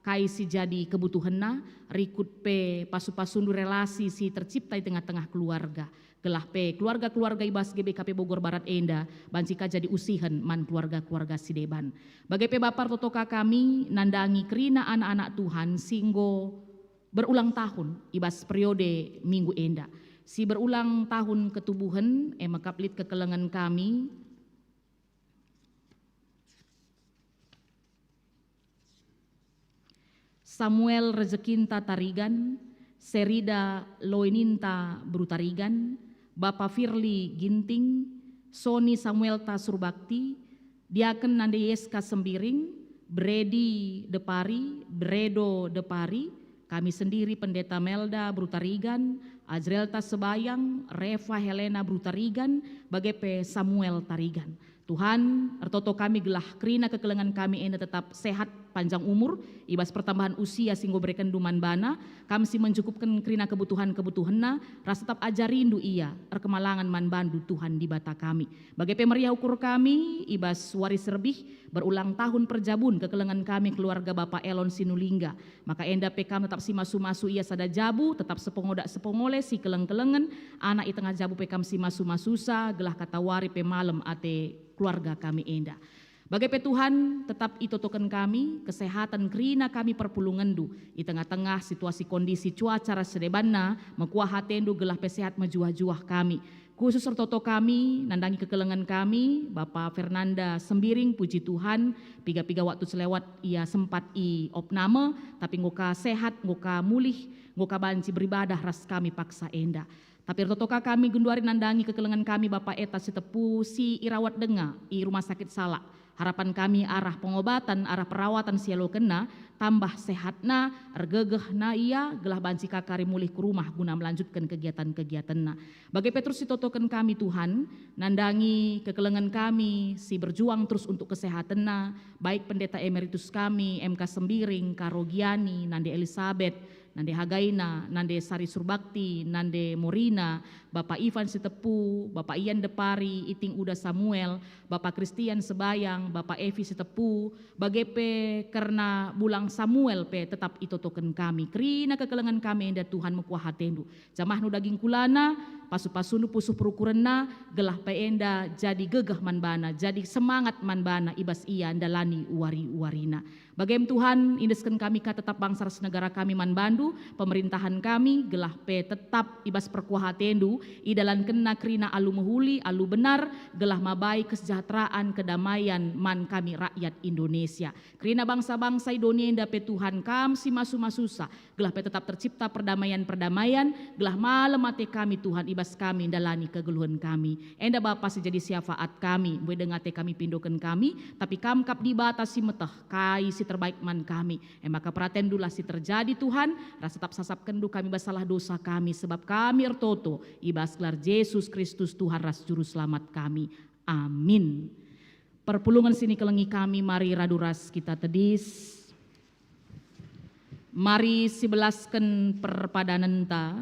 kai si jadi kebutuhenna, rikut pe pasu-pasundu relasi si tercipta i tengah-tengah keluarga, gelah pe keluarga-keluarga i bas G B K P Bogor Barat enda banci ka jadi usihen man keluarga-keluarga si deban. Bage pe Bapa ertoto ka kami nandangi kerina anak-anak Tuhan si enggo berulang tahun i bas periode minggu enda. Si berulang tahun ketubuhen, e me kap lit kekelengen kami, Samuel Rejekinta Tarigan, Serida Loininta Beru Tarigan, Bapa Firly Ginting, Soni Samuelta Surbakti, Diaken Nande Yeska Sembiring, Bredi Depari, Bredo Depari, kami sendiri Pendeta Melda Beru Tarigan, Ajrelta Sebayang, Reva Helena Beru Tarigan, bage pe Samuel Tarigan. Tuhan, ertoto kami gelah kerina kekelengen kami enda tetap sehat panjang umur, i bas pertambahan usia si enggo berekenNdu man bana, kam si mencukupken kerina kebutuhan-kebutuhenna, ras tetap ajarindu ia, erkemalangen man bandu Tuhan Dibata kami. Bage pe meriah ukur kami, i bas wari serbih, berulang tahun perjabun kekelengen kami keluarga Bapa Elon Sinulingga. Maka enda pe kam tetap simasu-masu ia sada jabu, tetap sepengoda-sepengole si keleng-kelengen, anak i tengah jabu pe kam simasu-masusa, gelah katawari pe malem ate keluarga kami enda. Bage pe Tuhan, tetap itotoken kami, kesehatan kerina kami perpulungenNdu, i tengah-tengah situasi kondisi cuaca ras sedebanna, mekuah ateNdu gelah pe sehat mejuah-juah kami. Khusus ertoto kami, nandangi kekelengen kami, Bapa Fernanda Sembiring, puji Tuhan, piga-piga waktu selewat ia sempat i opname, tapi enggo ka sehat, enggo ka mulih, enggo ka banci beribadah ras kami paksa enda. Tapi ertoto ka kami genduari nandangi kekelengen kami Bapa Eta Sitepu si irawat denga i rumah sakit Salak. Harapan kami arah pengobatan, arah perawatan si ialokenna, tambah sehatna, ergegehna ia, gelah banci ka kari mulih ku rumah guna melanjutken kegiatan-kegiatenna. Bage pe terus itotoken kami, Tuhan, nandangi kekelengen kami si berjuang terus untuk kesehatenna, baik Pendeta Emeritus kami, M K Sembiring, Karo Giani, Nande Elisabet, Nande Hagaina, Nande Sari Surbakti, Nande Morina, Bapa Ivan Sitepu, Bapa Ian Depari, Iting Uda Samuel, Bapa Kristian Sebayang, Bapa Evi Sitepu, bage pe kerna Bulang Samuel pe tetap itotoken kami. Kerina kekelengen kami enda, Tuhan, mekuah ateNdu. JamahNdu daging kulana, pasu-pasundu pusuh perukurenna, gelah pe enda jadi gegeh man bana, jadi semangat man bana i bas ia ndalani wari-warina. Bagem Tuhan, iendesken kami ka tetap bangsa ras negara kami man bandu, pemerintahan kami, gelah pe tetap i bas perkuah atendu, idalankenna kerina alu mehuli, alu benar, gelah mabai kesejahteraan, kedamaian man kami rakyat Indonesia. Kerina bangsa-bangsa i doni enda pe Tuhan, kam si masu-masusa, gelah pe tetap tercipta perdamaian-perdamaian, gelah malem ate kami Tuhan i bas kami ndalani kegeluhen kami. Enda Bapa si jadi syafaat kami, mbue denga ate kami pindoken kami, tapi Kam kap Dibata si meteh kai si terbaik man kami. E maka peratenNdulah si terjadi, Tuhan, ras tetap sasapkenNdu kami bas salah dosa kami, sebab kami ertoto i bas gelar Jesus Kristus, Tuhan ras Juru Selamat kami. Amin. Perpulungen si nikelengi kami, mari radu ras kita tedis. Mari sibelasken perpadanenta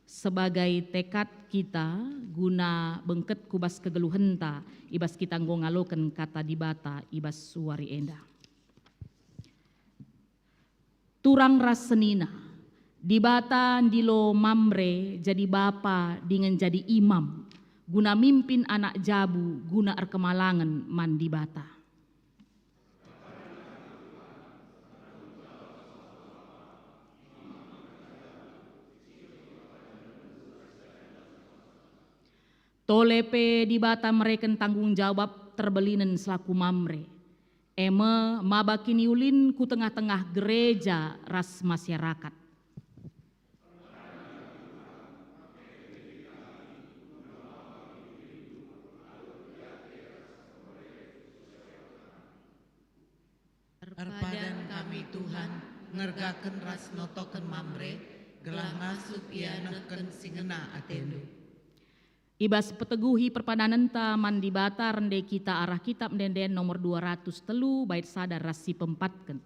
sebagai tekad kita guna bengket ku bas kegeluhenta, i bas kita enggo ngaloken Kata Dibata i bas wari enda. Turang ras senina, Dibata ndilo Mamre jadi bapa dingen jadi imam, guna mimpin anak jabu guna erkemalangen man Dibata. Tole pe Dibata mereken tanggung jawab terbelinen selaku Mamre, e me maba kiniulin ku tengah-tengah gereja ras masyarakat. Erpadan kami, Tuhan, ngergaken ras notoken Mamre, gelah ngasup ia nehken si ngena atendu. I bas peteguhi perpadanenta man Dibata, rende kita arah Kitab Ende-enden nomor dua ratus telu, bait sada ras si peempatken.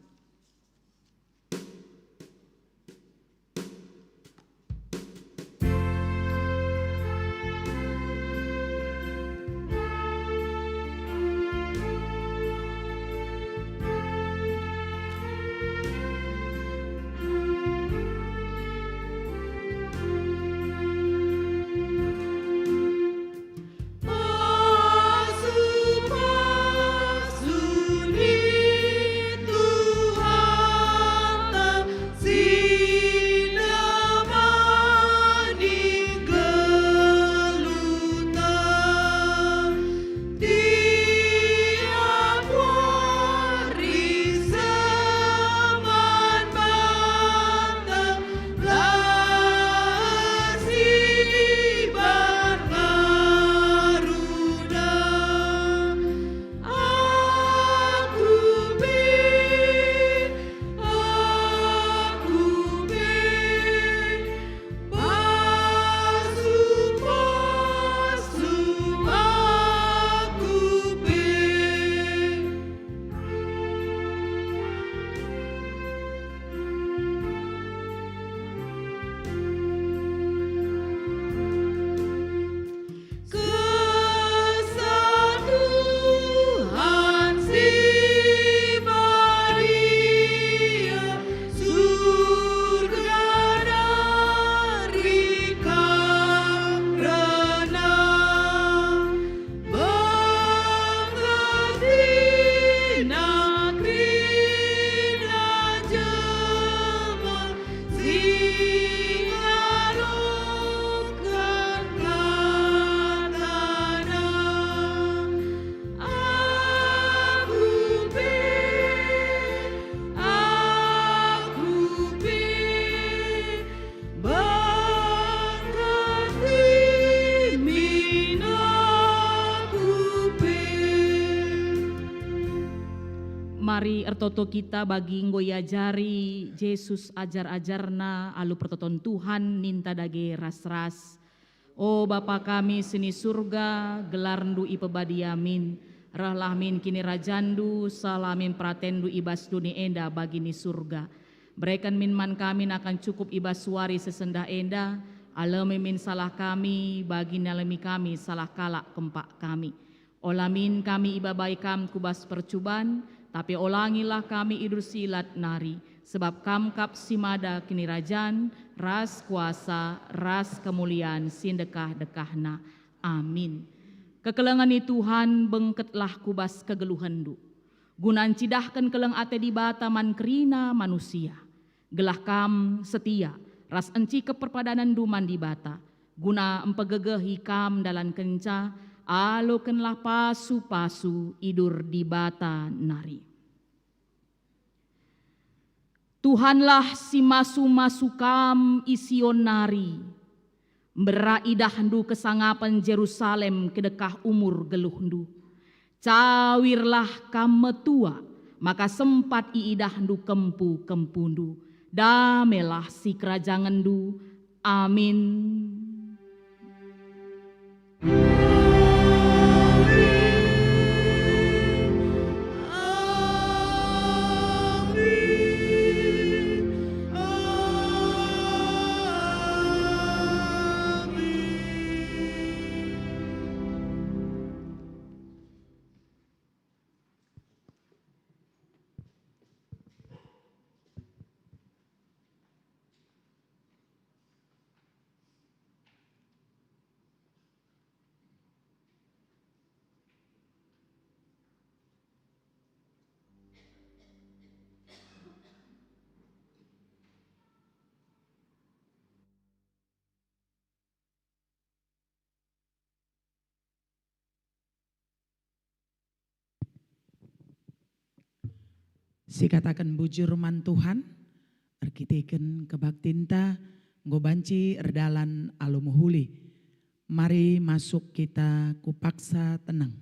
Mari ertoto kita bagi enggo iajari Jesus ajar-ajarNa alu pertoton Tuhan ninta dage ras-ras. O Bapa kami si ni Surga, gelarNdu ipebadia min, rehlah min kinirajanNdu, sehlah min peratenNdu i bas doni enda bagi ni Surga. Bereken min man kami nakan cukup i bas wari si sendah enda, alemi min salah kami, bagi nalemi kami salah kalak kempak kami. Ola min kami ibabai Kam ku bas percuban, tapi olangilah kami i bas si ilat nari, sebab Kam kap si mada kinirajan, ras kuasa, ras kemulian si ndekah-ndekahna. Amin. Kekelengen i Tuhan bengketlah ku bas kegeluhenNdu, guna ncidahken keleng ate Dibata man kerina manusia. Gelah kam setia ras encikep perpadanenndu man Dibata, guna mpegegehi kam ndalankenca, alokenlah pasu-pasu idur Dibata nari. Tuhanlah si masu-masu kam i Sion nari, mbera idahndu kesangapen Jerusalem kedekah umur geluhndu. Cawirlah kam metua, maka sempat iidahndu kempu-kempundu. Damelah sikerajangenNdu. Amin. Sikataken bujur man Tuhan, erkiteken kebaktinta enggo banci erdalan alu mehuli. Mari masuk kita ku paksa tenang.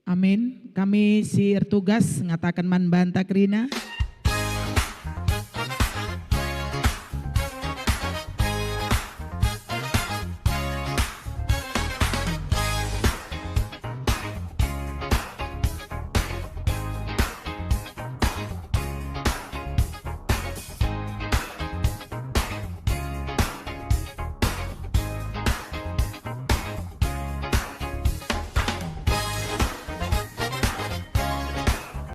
Amin. Kami si ertugas ngataken man banta kerina,